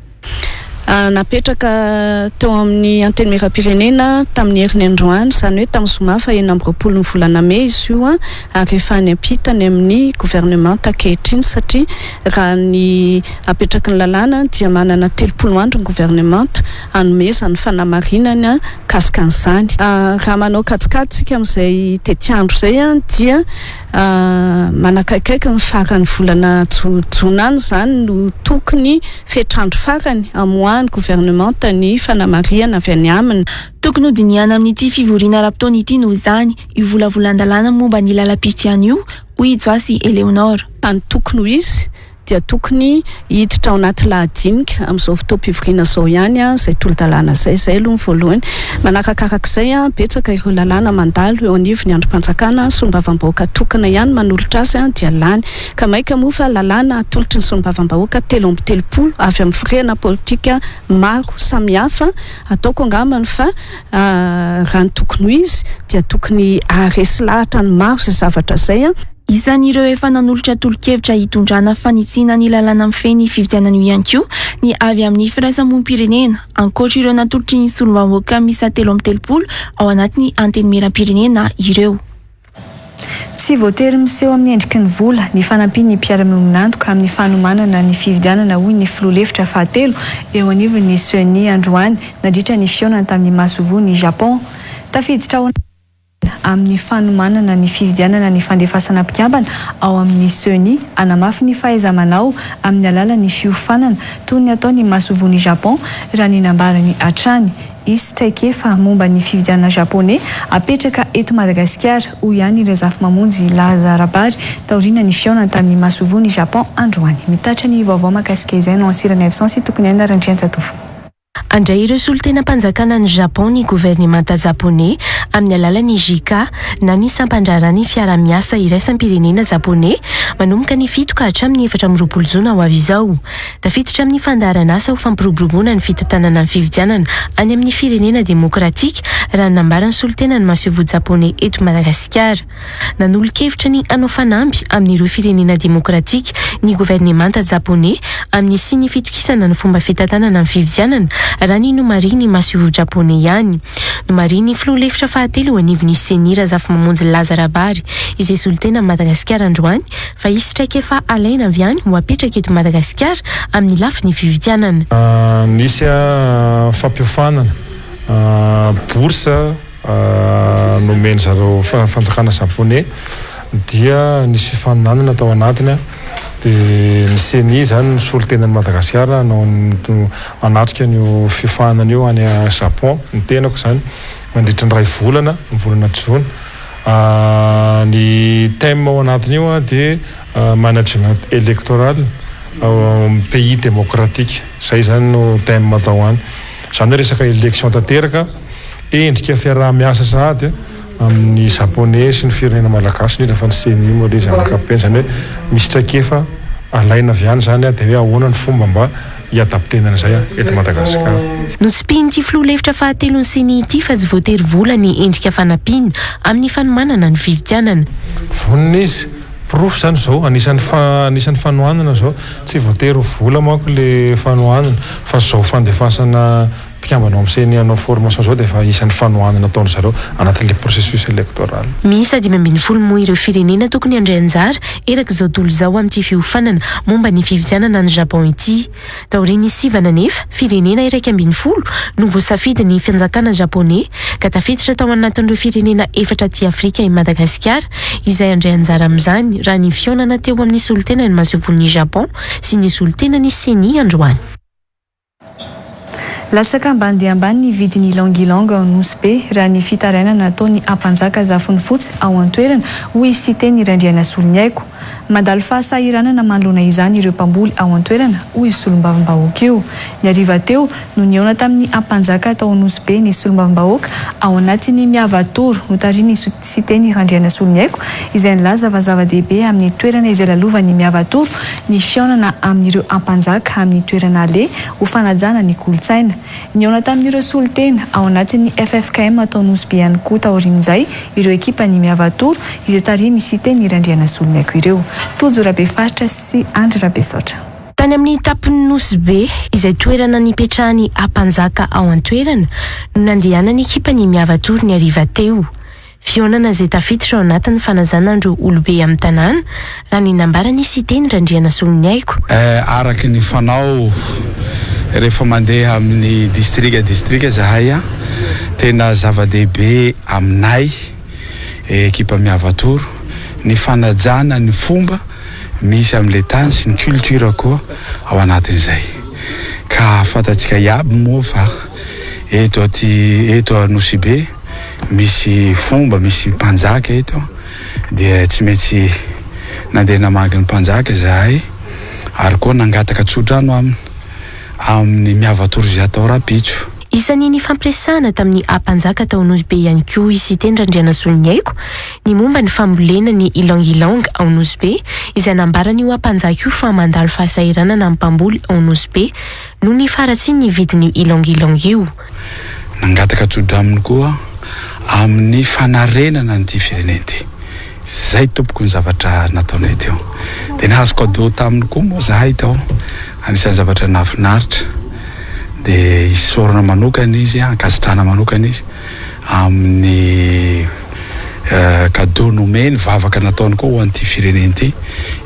Napetraka teo amin'ny Antenimierampirenena tamin'ny heriny androany, izany hoe tamin'ny zoma faha 26 ny volana mey izy io ary efa any am-pita any amin'ny governemanta ankehitriny satria raha ny apetraky ny lalàna dia manana 30 andro ny governemanta hanomezany fanamarinana mikasika an'izany. Raha manao kajikajy isika amin'izay tetiandro izay dia Manakaikaiky ny faran'ny volana jona any izany no tokony fetr'andro farany hamoahan'ny governemanta ny fanamarihana avy any aminy. Tokony hodinihana amin'ity fivoriana ara-potoana ity noho izany io volavolan-dalàna momba ny lalam-pifidianana io, hoy i Joasy Eléonore. Fa ny tokony ho izy dia tokony hiditra ao anaty lahadinika amin'izao fotoam-pivoriana izao ihany izay tolo-dalàna izay. Izay aloha ny voalohany. Manarakarak'izay, betsaka ireo lalàna mandalo eo anivon'ny andrim-panjakana, solombavambahoaka tokana ihany manolotra azy dia lany. Ka mainka moa fa lalàna atolotry ny solombavambahoaka 33 avy amin'ny firehana politika maro samihafa, ataoko angambany fa raha ny tokony ho izy dia tokony haharesy lahatra ny maro izay zavatra izay. Isan'ireo efa nanolotra tolo-kevitra hitondrana fanitsiana ny lalàna mifehy ny fifidianana io ihany koa ny avy amin'ny firaisamonim-pirenena, ankoatra ireo natolotry ny solombavambahoaka miisa 33 ao anatin'ny Antenimierampirenena ireo. Tsy voatery miseho amin'ny endriky ny vola ny fanampian'ny mpiara-miombon'antoka amin'ny fanomanana ny fifidianana, hoy ny filoha lefitra fahatelo eo anivon'ny Ceni androany nandritra ny fihaonany tamin'ny masoivohon'i Japon. Tafiditra ao. amin'ny fanomanana ny fividianana ny fandefasana mpikambana ao amin'ny Ceni hanamafy ny fahaiza-manao amin'ny alalan'ny fiofanana toy ny ataon'ny masoivohon'i Japon, raha ny nambarany hatrany. Hisy traikefa momba ny fividianana Japoney apetraka eto Madagasikara, hoy ihany Razafimamonjy Laza Rabary taorian'ny fihaonany tamin'ny masoivohon'i Japon androany. Mitatitra ny vaovao mahakasika izay no Antsirana Evson sy Tokoniaina Randrianjatovo. Handray ireo solontenam-panjakana any Japon ny governemanta Japoney amin'ny alalan'ny JICA na ny sampan-draharahan'ny fiaraha-miasa iraisam-pirenena Japoney manomboka ny 7 ka hatramin'ny 24 jona ho avy izao. Tafiditra amin'ny fandaharan'asa ho fampiroboroboana ny fitantanana ny fifidianana any amin'ny firenena demokratika raha ny nambaran'ny solontenan'ny masoivoho Japoney eto Madagasikara. Nanolo-kevitra ny hanao fanamby amin'ireo firenena demokratika ny governemanta Japoney amin'ny hisian'ny fitokisana ny fomba fitantanana ny fifidianana, raha ny nomarihin'ny masoivoho Japoney ihany. Nomarihin'ny filoha lefitra fahatelo eo anivon'ny Ceni Razafimamonjy Laza Rabary, izay solontenan'i Madagasikara androany, fa hisy traikefa alaina avy any ho apetraka eto Madagasikara amin'ny lafiny fifidianana. Nisy fampiofanana, bourse, nomen-dry zareo fanjakana japoney dia nisy fifaninanana tao anatiny dia ny ceni izany nisolo tena an'i Madagasikara hanao hanatrika an'io fiofanana io any Japon ny tenako izany mandritra ny iray volana ny volana jona. Ny thème ao anatin'io dia management électoral ao amin'ny pays démocratique izay izany no thème atao any. Izany hoe resaka élection tanteraka. Endrika fiaraha-miasa sahady amin'ny Japoney sy ny firenena malagasy, indrindra fa ny Ceni moa ilay izy amin'ny ankapobeny, izany hoe misy traikefa alaina avy any izany dia hoe ahoana ny fomba mba hi-adapter-na an'izay eto Madagasikara. Notsipihin'ity filoha lefitra fahatelon'ny Ceni ity fa tsy voatery vola ny endrika fanampiana amin'ny fanomanana ny fifidianana. Vonona izy, porofo izany izao, anisan'ny anisan'ny fanohanana izao, tsy voatery ho vola manko ilay fanohanana fa izao fandefasana Mpikambana ao amin'ny ceni hanao formation zao dia efa isan'ny fanohanana ataon-dry zareo anatin'ilay processus électoral. Miisa 15 moa ireo firenena tokony handray anjara erak'izao tontolo izao amin'ity fiofanana momba ny fifidianana any Japon ity. Taorian'ny sivana anefa, firenena 11 no voasafidin'ny fanjakana Japoney ka tafiditra tao anatin'ireo firenena efatra aty Afrika i Madagasikara izay handray anjara amin'izany raha ny fihaonana teo amin'ny solontenan'ny masoivohon'i Japon sy ny solontenan'ny ceni androany. Latsaka ambany dia ambany ny vidin'ny ylang-ylang ao Nosy Be, raha ny fitarainana nataon'ny Ampanjaka Zafinifotsy ao an-toerana, hoy i Siteny Randrianasoloniaiko. Mandalo fahasahiranana manoloana izany ireo mpamboly ao an-toerana, hoy io solombavambahoaka io. Ny hariva teo no nihaona tamin'ny Ampanjaka tao Nosy Be ny solombavambahoaka ao anatin'ny Miavatoro notarihin'i Siteny Randrianasoloniaiko izay nilaza fa zava-dehibe amin'ny toerana izay lalovan'ny Miavatoro ny fihaonana amin'ireo Ampanjaka amin'ny toerana aleha ho fanajana ny kolontsaina. Nihaona tamin'ireo solontena ao anatin'ny ffkm tao Nosy Be ihany koa taorian'izay ireo ekipan'ny Miavatoro izay tarihin'i Siteny Randrianasoloniaiko ireo. Tojo Rabefaritra sy Andry Rabesaotra. Tany amin'ny tapon'i Nosy Be, izay toerana nipetrahan'ny Ampanjaka ao an-toerana, no nandehanan'ny ekipan'ny Miavatoro ny hariva teo. Fihaonana izay tafiditra ao anatin'ny fanajana an'ireo olobe amin'ny tanàna, raha ny nambaran'i Siteny Randrianasoloniaiko. Araka ny fanao rehefa mandeha amin'ny distrika distrika zahay, tena zava-dehibe aminay ekipa Miavatoro ny fanajana ny fomba misy amin'ilay tany sy ny culture koa ao anatin'izay. Ka fantatsika iaby moa fa eto aty eto Anosibe Misy fomba, misy mpanjaka eto dia tsy maintsy nandeha namagy ny mpanjaka izahay ary koa nangataka tsodrano aminy amin'ny miavatoro izay hatao rahampitso. Isan'ny nifampiresahana tamin'ny Ampanjaka tao Nosy Be ihany koa i Siteny Randrianasoloniaiko ny momba ny fambolena ny ylang ylang ao Nosy Be izay nambaran'io Ampanjaka io fa mandalo fahasahiranana ny mpamboly ao Nosy Be noho ny faharatsian'ny vidin'io ylang ylang io. Nangataka tso-dramony koa amin'ny fanarenana an'ity firenena ity. Izay tompoko ny zavatra nataonay teo. Dia nahazo cadeau taminy koa moa zahay tao. Anisan'ny zavatra nahafinaritra. Dia isaorana manokana izy, ankasitrahana manokana izy amin'ny cadeau nomeny, vavaka nataony koa ho an'ity firenena ity.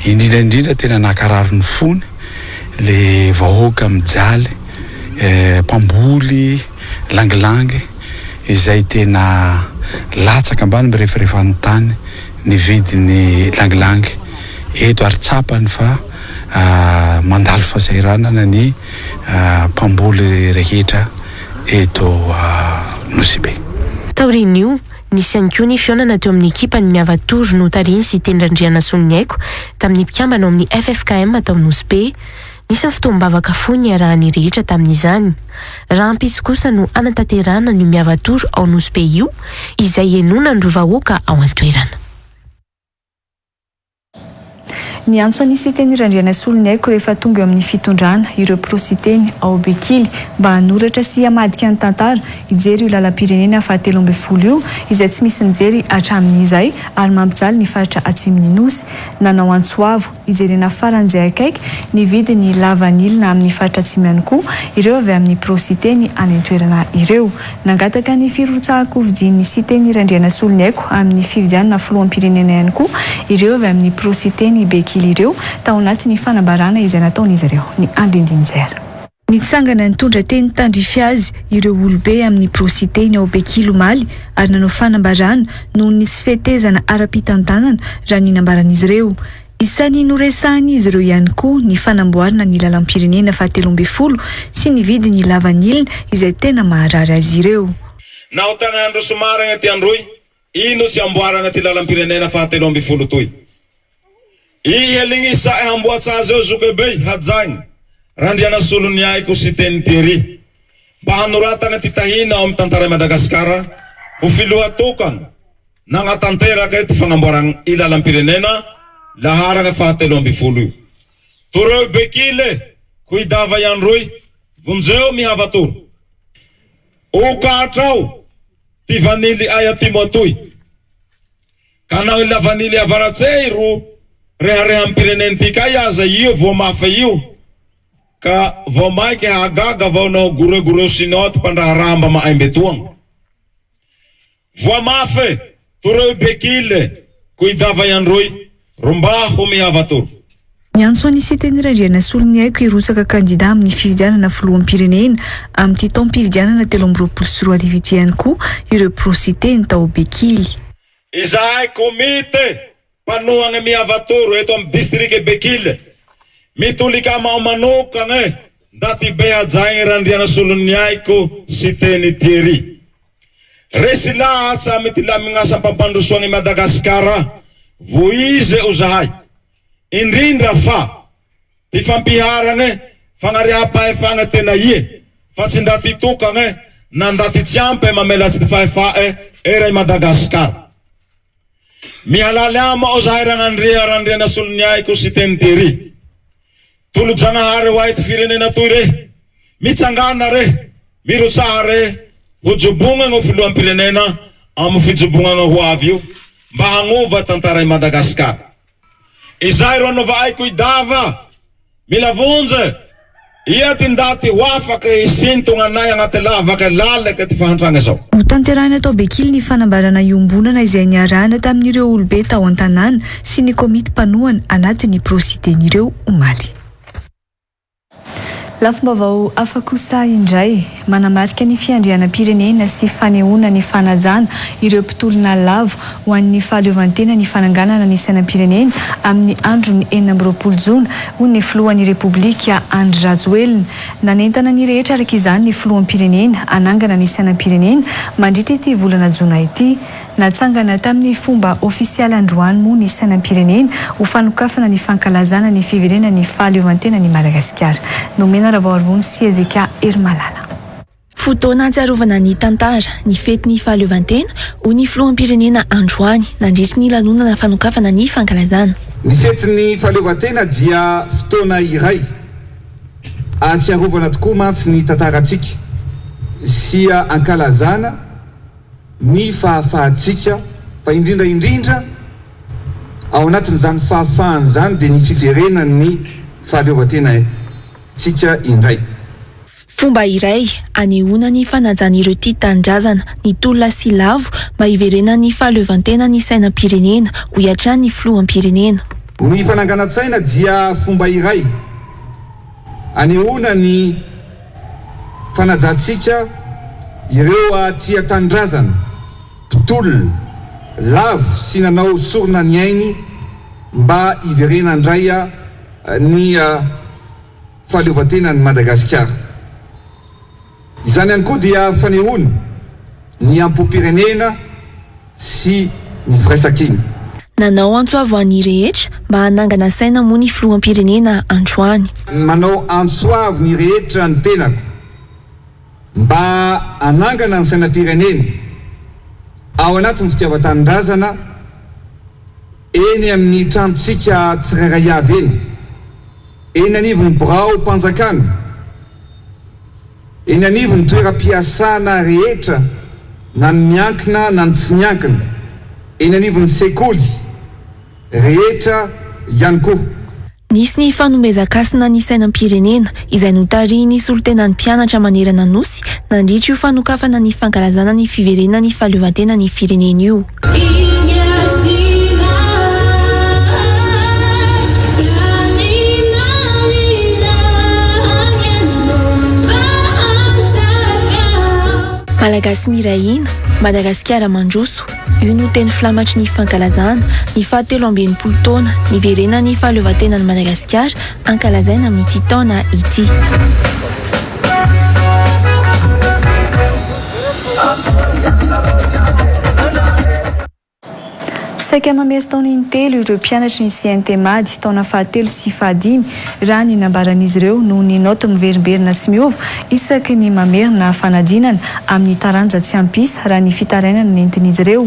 Indrindra indrindra tena nakarary ny fony le vahoaka mijaly. mpamboly langilangy izay tena latsaka ambany mirefarefan'ny tany ny vidin'ny langilangy eto ary tsapany fa mandalo fahasahiranana ny mpamboly rehetra eto Nosy Be. Taorian'io, nisy ihany koa ny fihaonana teo amin'ny ekipan'ny Miavatoro notarihin'i Siteny Randrianasoloniaiko tamin'ny mpikambana ao amin'ny ffkm tao Nosy Be. Nisy ny fotoam-bavaka fohy niarahan'ny rehetra tamin'izany. Rahampitso kosa no hanatanterahana an'io Miavatoro ao Nosy Be io, izay henoina an'ireo vahoaka ao an-toerana. Niantso an'i Siteny Randrianasoloniaiko rehefa tonga eo amin'ny fitondrana ireo pro-Siteny ao Bekily mba hanoratra sy hamadika ny tantara hijery io lalam-pirenena fahatelo 13 io izay tsy misy mijery hatramin'izay ary mampijaly ny faritra atsimon'ny Nosy. Nanao antso avo Hijerena faran'izay akaiky ny vidin'ny lavanilina amin'ny faritra atsimo ihany koa ireo avy amin'ny Pro-Siteny any an-toerana ireo. Nangataka ny firotsahan-kofidian'ny Siteny Randrianasoloniaiko amin'ny fifidianana filoham-pirenena ihany koa ireo avy amin'ny Pro-Siteny Bekily ireo tao anatin'ny fanambarana izay nataon'izy ireo ny andindin'izay. Nitsangana nitondra teny tandrify azy ireo olobe amin'ny Pro-Siteny ao Bekily omaly ary nanao fanambarana noho ny tsy fetezana ara-pitantanana raha ny nambaran'izy ireo. Isan'ny noresahan'izy ireo ihany koa ny fanamboarana ny lalam-pirenena fahatelo 12 sy ny vidin'ny lavanilina izay tena maharary azy ireo. Naho tagnandro somaragna ty androy, ino tsy amboaragna ty lalam-pirenena faha 13 toy? Ihe lignisa'e hamboatsa azy eo zokebey hajaigny Randrianasoloniaiko Siteny Thierry mba hanoratagna ty tahina ao amy tantara'i Madagasikara ho filoha tokagna nagnatanterake ty fagnamboaragna i lalam-pirenena laharagna faha 13 io. Toreo Bekile, Koidava i Androy, vonjeo Mihavatoro. O kahatrao ty vanily ay atimo atoy. Ka naho i lavanily avaratsey ro rehareham-pirenen-tikay aza io voa mafe io, ka vao maike hahagaga vao naho goregoreo Sinoa ty mpandraharaha mb'ama'ay mb'etoagna. Voa mafe, toreo i Bekile, ko i Davaiandroy, rombaho Mihavatoro. Niantso an'i Siteny Randrianasoloniaiko hirotsaka kandida amin'ny fifidianana filoham-pirenena amin'ity taom-pifidianana 2023 ity ihany koa ireo pro-Siteny tao Bekily. Izahay komite mpanohagna Mihavatoro eto amin'ny distrika Bekily, mitolika ama'o manokagne ndaty be hajaigny Randrianasoloniaiko Siteny Thierry. Resy lahatsa amy ty lamign'asam-pampandrosoagn'i Madagasikara voize'o zahay. Indrindra fa ty fampiharagne fagnariam-pahefàgne tena ie, fa tsy ndaty tokagne na ndaty tsy ampe mamelatse ty fahefà'e era i Madagasikara. Mihalaly ama'o zahay Ragnandria Randrianasoloniaiko Siteny Thierry. Tolo-jagnahary ho ahy ty firenena toy re. Mitsangàna re, mirotsaha re, ho jobognagne ho filoham-pirenena amo fijobognagne ho avy io mba hagnova tantara i Madagasikara. Izay ro anaova'ay Kuidava. Mila vonje. Ia ty ndaty ho afake hisintogna anay agnate lavake laleke ty fahantragna zao? Notanterahina tao Bekily ny fanambarana iombonana izay niarahana tamin'ireo olobe tao an-tanàna sy ny komity mpanohana anatin'ny Prosiden'ireo omaly. Lafim-baovao hafa kosa indray, manamarika ny fiandrianam-pirenena sy fanehoana ny fanajana ireo mpitolona lavo ho an'ny fahaleovantena ny fananganana ny sainam-pirenena amin'ny andron'ny 26 jona, hoy ny filohan'ny Repoblika Andry Rajoelina. Nanentana ny rehetra araka izany ny filoham-pirenena hanangana ny sainam-pirenena mandritra ity volana jona ity. Natsangana tamin'ny fomba ofisialy androany moa ny sainam-pirenena ho fanokafana ny fankalazana ny fiverenan'ny fahaleovantenan'i Madagasikara. Nomena Ravaoarivony sy Hezekia Herimalala. Fotoana ahatsiarovana ny tantara, ny fetin'ny fahaleovantena, hoy ny filoham-pirenena androany, nandritry ny lanonana fanokafana ny fankalazana. Ny fetin'ny fahaleovantena dia fotoana iray ahatsiarovana tokoa mantsy ny tantarantsika sy ankalazana ny fahafahantsika fa indrindra indrindra ao anatin'izany fahafahana izany dia ny fiverenan'ny fahaleovantenantsika indray. Fomba iray anehoana ny fanajan'ireo tia tanindrazana ny tolona sy lavo mba hiverenan'ny fahaleovantena ny sainam-pirenena, hoy hatrany ny filoham-pirenena. Ny fananganan-tsaina dia fomba iray anehoana ny. Fanajantsika ireo tia tanindrazana, mpitolona, lavo sy nanao sorona ny ainy mba hiverena indray ny fahaleovantenan'i Madagasikara. Izany ihany koa dia fanehoana ny am-pom-pirenena sy ny firaisankina. Nanao antso avo an'ny rehetra mba hanangana saina moa ny filoham-pirenena androany. Manao antso avo ny rehetra ny tenako mba hanangana ny sainam-pirenena ao anatin'ny fitiavan-tanindrazana eny amin'ny tranontsika tsirairay avy eny, eny anivon'ny biraom-panjakana, Eny anivon'ny toeram-piasana rehetra na ny miankina na ny tsy miankina, eny anivon'ny sekoly rehetra ihany koa. Nisy ny fanomezan-kasina ny sainam-pirenena, izay notarihin'ny solontenan'ny mpianatra manerana Nosy nandritra io fanokafana ny fankalazana ny fiverenan'ny fahaleovantenan'ny firenena io. Malagasy miray hina, Madagasikara mandroso, io no teny filamatry ny fankalazana ny fahatelo amby enimpolo taona niverenan'ny fahaleovantenan'i Madagasikara ankalazaina amin'ity taona ity. Saika mamerin-taona intelo ireo mpianatry ny CNT Mady, taona fahatelo sy fahadimy, raha ny nambaran'izy ireo noho ny naoty miverimberina tsy miova isaky ny mamerina fanadinana amin'ny taranja tsy ampy isa raha ny fitarainana nentin'izy ireo.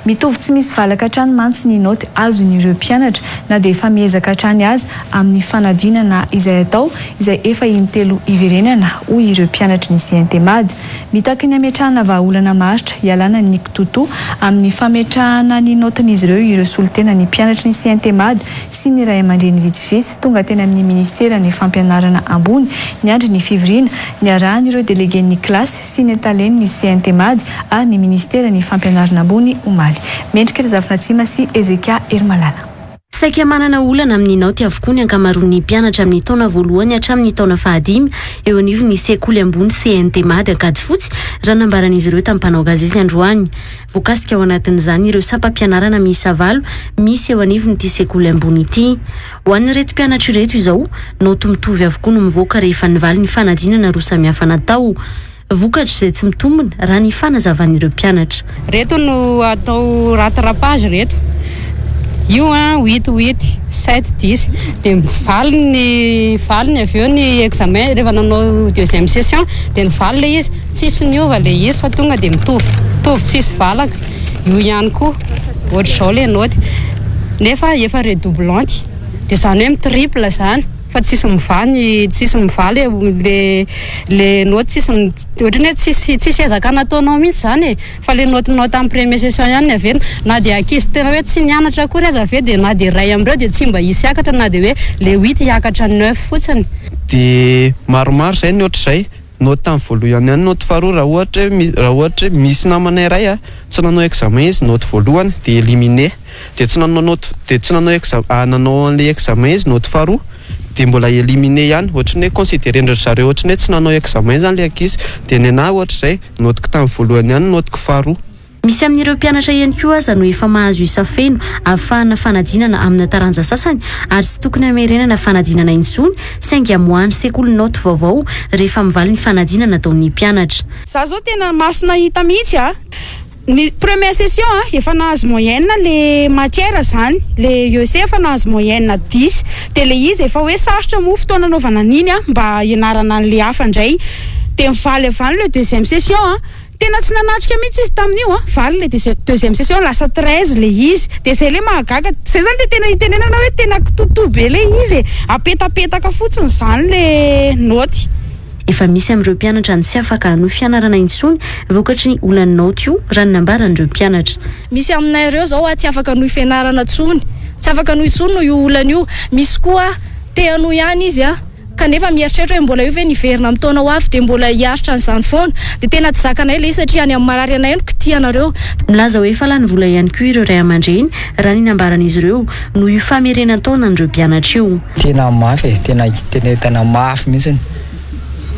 Mitovy tsy misy valaka hatrany mantsy ny naoty azon'ireo mpianatra na dia efa miezaka hatrany aza amin'ny fanadinana izay atao izay efa intelo iverenana hoy ireo mpianatry ny CNT Mad. Mitaky ny hametrahana vahaolana maharitra hialana ny kitotoa amin'ny fametrahana ny naotin'izy ireo ireo solontenan'ny mpianatry ny CNT Mad sy ny ray aman-dreny vitsivitsy tonga teny amin'ny minisiteran'ny fampianarana ambony niandry ny fivoriana niarahan'ireo delegen'ny kilasy sy ny talen'ny CNT Mad ary ny minisiteran'ny fampianarana ambony omaly. Mendrika Razafinatsima sy Hezekia Herimalala. Saika manana olana amin'ny naoty avokoa ny ankamaroan'ny mpianatra amin'ny taona voalohany hatramin'ny taona fahadimy eo anivon'ny sekoly ambony CNT Mad Ankadifotsy, raha nambaran'izy ireo tamin'ny mpanao gazety androany. Voakasika ao anatin'izany ireo sampam-pianarana miisa valo misy eo anivon'ity sekoly ambony ity. Ho an'ireto mpianatra ireto izao, naoty mitovy avokoa no mivoaka rehefa nivaly ny fanadinana roa samihafa natao. Vokatra izay tsy mitombina, raha ny fanazavan'ireo mpianatra. Reto no atao rattrapage reto. Io an, huit huit, sept dix. Dia mivaly ny valiny avy eo ny examen rehefa nanao deuxième session dia nivaly ilay izy. Tsisy niova ilay izy fa tonga dia mitovy mitovy tsisy valaka. Io ihany koa ohatr'izao ilay naoty. Nefa efa redoublante. Dia izany hoe mi-triple izany fa tsisy mivaha ny tsisy mivaha le le le naoty tsisy ohatran'ny hoe tsisy tsisy ezaka nataonao mihitsy izany e. Fa le naotinao tamin'ny premier session ihany no averina. Na dia ankizy tena hoe tsy nianatra akory aza ve dia na dia iray amin'ireo dia tsy mba hisy hiakatra na dia hoe le huit hiakatra neuf fotsiny. Dia maromaro izay ny ohatr'izay. Naoty tamin'ny voalohany ihany naoty faharoa raha ohatra hoe raha ohatra hoe misy namana iray a, tsy nanao examen izy naoty voalohany dia éliminé. Dia tsy nanao naoty dia tsy nanao exa- nanao an'ilay examen izy naoty faharoa dia mbola éliminé ihany. Ohatran'ny hoe considérer-ndry zareo ohatran'ny hoe tsy nanao examen izany ilay ankizy. Dia ny anà ohatr'izay. Naotiko tamin'ny voalohany ihany ny naotiko faharoa. Misy amin'ireo mpianatra ihany koa aza no efa mahazo isa feno ahafahana fanadinana amina taranja sasany ary tsy tokony hamerenana fanadinana intsony saingy amoahan'ny sekoly naoty vaovao rehefa mivaly ny fanadinana ataon'ny mpianatra. Za zao tena maso nahita mihitsy a! Ny première session a efa nahazo moyenne le matière zany, le EC efa nahazo moyenne dix de le izy efa hoe sarotra moa fotoana anaovana an'iny a mba hianarana an'le hafa ndray de mivaly avy any le deuxième session a tena tsy nanatrika mihitsy izy tamin'io a valy le deuxième session lasa 13 le izy de zay le mahagaga zay zany le tena itenenana hoe tena kitotoa be le izy e apetapetaka fotsiny zany le naoty. Efa misy amin'ireo mpianatra no tsy afaka hanohy fianarana intsony vokatry ny olan'ny naoty io, raha ny nambaran'ireo mpianatra. Misy aminay ireo izao tsy afaka hanohy fianarana intsony, tsy afaka hanohy intsony noho io olana io. Misy koa te hanohy ihany izy kanefa mieritreritra hoe mbola io ve ny hiverina amin'ny taona ho avy dia mbola hiaritra an'izany foana. Dia tena tsy zakanay ilay izy satria any amin'ny marary anay no kitihanareo. Milaza ho efa lany vola ihany koa ireo ray aman-dreny, raha ny nambaran'izy ireo, noho io famerenan-taonan'ireo mpianatra io. Tena mafy e, tena tena tena mafy mihitsiny.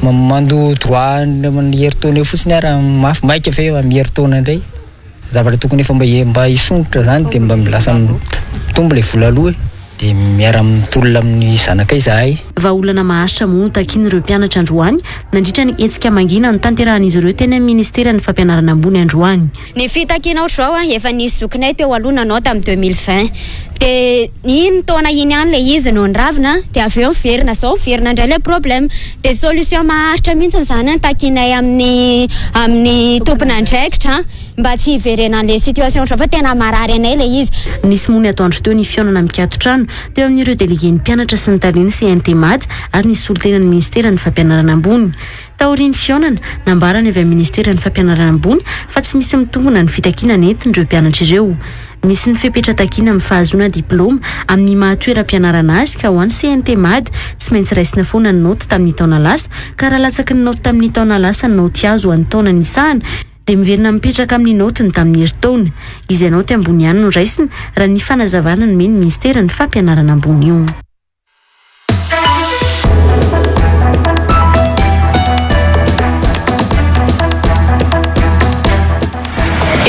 Mandoa droit ny herintaona eo fotsiny ara mafy, maika ve amin'ny herintaona indray. Zavatra tokony efa mba mba hisondrotra zany de mba lasa mitombo le vola aloa e. De miara mitolona amin'ny zanakay zahay. Vahaolana maharitra moa no takian'ireo mpianatra androany nandritra ny hetsika mangina notanterahan'izy ireo teny amin'ny ministeran'ny fampianarana ambony androany. Ny fitakiana ohatr'izao an, efa nisy zokinay teo aloha nanao tamin'ny 2020 dia iny taona iny ihany ilay izy no niravina dia avy eo niverina izao miverina indray ilay problème dia solution maharitra mihitsy izany an takianay amin'ny amin'ny tompon'andraikitra an mba tsy hiverenan'ilay situation ohatr'izao fa tena marary anay ilay izy. Nisy moa ny atoandro teo ny fihaonana mikaton-trano teo amin'ireo delegen'ny mpianatra sy ny talen'ny CNT Mad ary ny solontenan'ny ministeran'ny fampianarana ambony. Taorian'ny fihaonana, nambarany avy amin'ny ministeran'ny fampianarana ambony fa tsy misy mitombina ny fitakiana nentin'ireo mpianatra ireo. Misy ny fepetra takiana amin'ny fahazoana diplaoma amin'ny maha toeram-pianarana azy ka ho an'ny CNT Mad, tsy maintsy raisina foana ny naoty tamin'ny taona lasa ka raha latsaky ny naoty tamin'ny taona lasa ny naoty azo ho an'ny taona nisahana dia miverina mipetraka amin'ny naotiny tamin'ny herintaona. Izay naoty ambony ihany no raisina, raha ny fanazavana nomen'ny ministeran'ny fampianarana ambony io.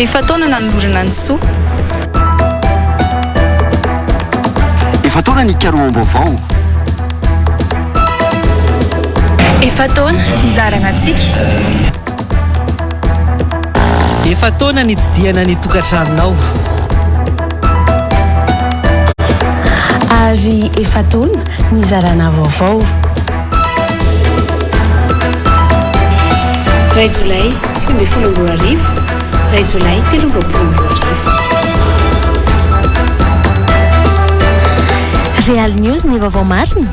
Efa-taona nanolorana ny soa. Efa-taona nikaroham-baovao. Efa-taona nizarana antsika. Efa-taona nitsidihana ny tokantranonao. Ary efa-taona nizarana vaovao. Iray jolay 2019, iray jolay 2023. Real News ny vaovao marina.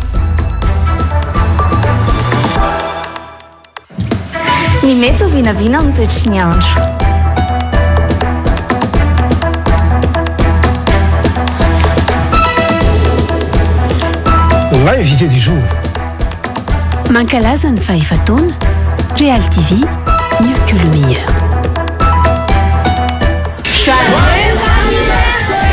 Ny mety ho vinavina amin'ny toetry ny andro. L'invité du jour. Mankalaza ny fahefa-taona, Real TV, mieux que le meilleur. Joyeux anniversaire!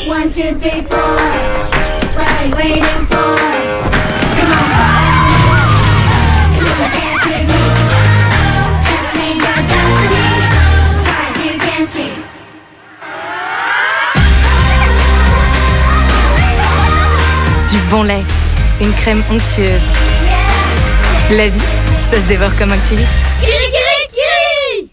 One, two, three, four. What are you waiting for? bon lait, une crème onctueuse. La vie, ça se dévore comme un curry. Curry, curry, curry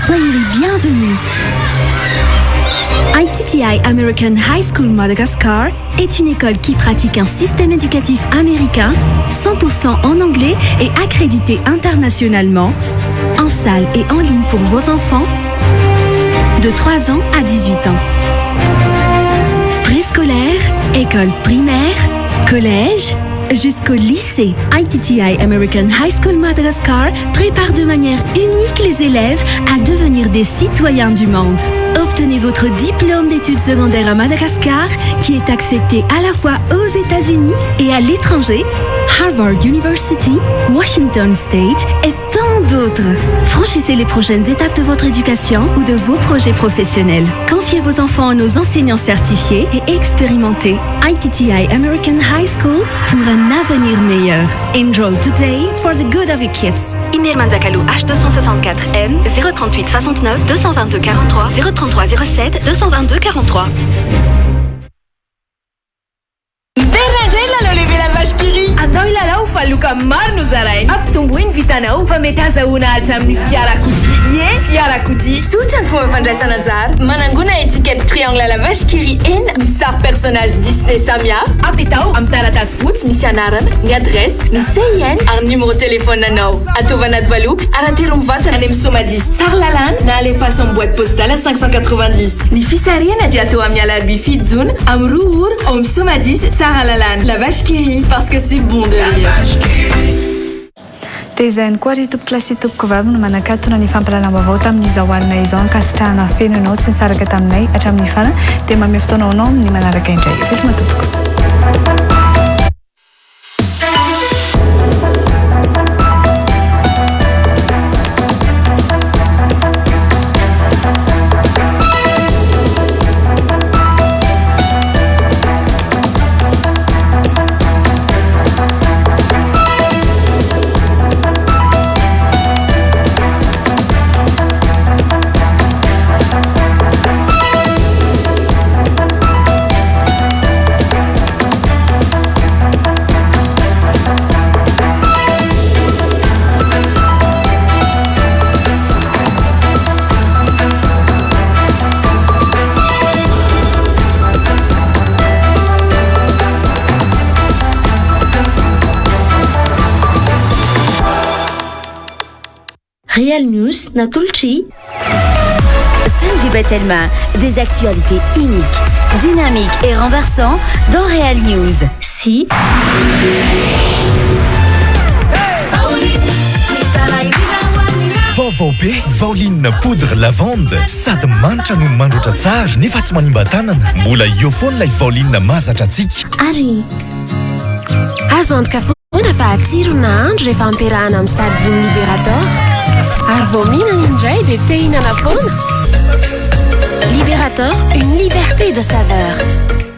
Soyez les bienvenus. ITTI American High School Madagascar est une école qui pratique un système éducatif américain 100% en anglais et accrédité internationalement, en salle et en ligne pour vos enfants de 3 ans à 18 ans. Préscolaire, école primaire, collège, jusqu'au lycée. ITTI American High School Madagascar prépare de manière unique les élèves à devenir des citoyens du monde. Obtenez votre diplôme d'études secondaires à Madagascar qui est accepté à la fois aux États-Unis et à l'étranger, Harvard University, Washington State et tant d'autres. Franchissez les prochaines étapes de votre éducation ou de vos projets professionnels. Confiez vos enfants à nos enseignants certifiés et expérimentés. ITTI American High School pour un avenir meilleur. Enroll today for the good of your kids. Email Manzakalu H264M 038 69 222 43 033 07 222 43. Miverina indray ny lalao lehibe La Vache qui rit. Andao hilalao fa loka maro no zaraina. Ampitomboy ny vitanao fa mety azahoana hatramin'ny fiarakodia. Ie, fiarakodia. Tsotra ny fomba fandraisana anjara. Manangona étiquette triangle La Vache qui rit enina misy sary personnage Disney samihafa. Apetaho amin'ny taratasy fotsy misy anarana, ny adresse, ny CIN ary ny numéro téléphone anao. Ataovy anaty valopy ary atero mivantana any amin'ny Somadis Tsaralalàna na alefaso amin'ny boîte postale 590. Ny fisarihana dia atao amin'ny alarobia 7 jona amin'ny 2 ora ao amin'ny Somadis Tsaralalàna. La vache qui rit parce que c'est bon de rire. Dia izay ihany koa ry tompokolahy sy tompokovavy no manakatona ny fampahalalam-baovao tamin'izao alina izao. Ankasitrahana feno ianao tsy nisaraka taminay hatramin'ny farany. Dia manome fotoana ho anao amin'ny manaraka indray. Veloma tompoko. Real News natolotry Saint Telma, des actualités uniques, dynamiques et renversant dans Real News. Si Vaovao be, Vaoline poudre lavande, sady manitra no mandroatra tsara nefa tsy manimba tanana. Mbola eo foana ilay Vaoline mahazatra antsika. Ary azo antoka foana fa hatsiro ny nahandro rehefa ampiarahana amin'ny sardine Liberator. Ary vao mihinana indray dia te hihinana foana. Liberator, une liberté de saveur.